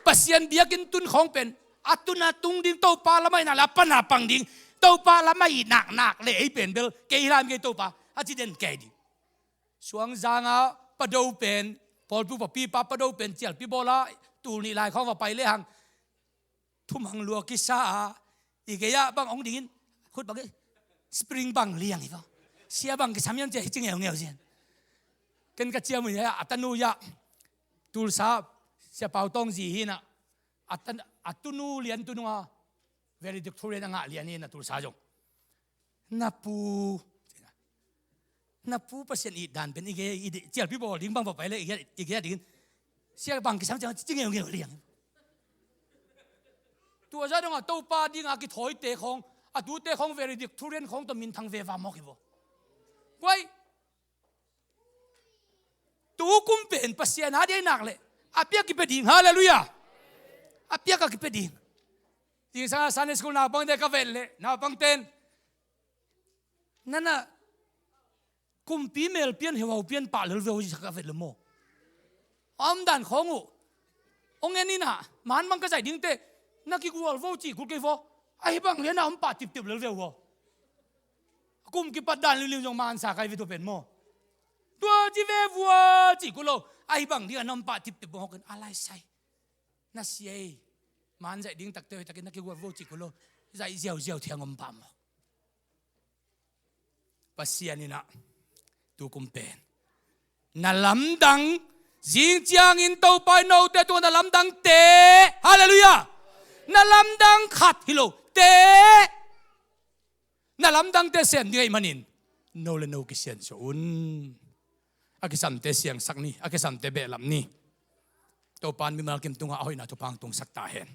Pasian biakinn tun khawng pen a tun a tung ding, Topa lamah i nak le a pan a pang ding. Topa lamah i nak nak le ei pen bel kei hi lai mi kei Topa a ci den kei ding. Suangzang ah Pado pen, pawlpi upa pipa Pado pen cialpi bawl a tul nih lai khawng va pai lehang thumang lua kisa a, i gei ah bang hong dingin, khut bang, spring bang liang hi vang. Sia bang kisam hiam ci a hi ci ngeungeu cian. Ken ka ciam uh hi a, a tanu hi a, Tulsa, Sia Pau Tawng zi hi inah, a tan, a tunu lian tunung a valedictorian a ngah lian hi inah Tulsa zong. Na pu, na pu Pasian it dan pen i gei, i gei, cialpi bawl ding bang va pai le i gei, i gei dingin sia bang kisam ciang ci ngeungeu liang. Tua zah dongah Topa dingah kithawite khawng, a tute khawng valedictorian khawng tawh minthang veva mawk hi vua. Kuai, tu kum pen Pasian a dei nak leh a piak kipia ding. Halleluiah. A piak a kipia ding. Zingsang a Sunday school naupangte ka vet leh naupangten, nana kumpi mel pian heuhau pian pah lel veu hi sa ka vet leh maw. A om dan khawng uh hong en inah, man bang ka zaih dingte na kigual vo cih kul kei vua. Ahi bang lianah om pah tiptip lel veu vua. Kum kipat dan liuliu zong mansa kai ve tua pen maw. Tua ci ve vua cih kul lo. Ahi bang lianah om pah tiptip bang hawkin a lai sai. Na sia ei. Man zaih ding takte hoih takin na kigual vo cih kul lo. Zaih ziauziau thiang om pah maw. Pasian inah tu kum pen na lamdang, zing ciangin Topa in note tungah na lamdangte, halleluiah, na lamdang khat hi lo te, na lamdangte sem ding ahih manin no le no kisiansuah un. A kisamte siangsak ni, a kisamte behlap ni. Topa in mimal kim tungah a hoihna thupha hong tungsak ta hen.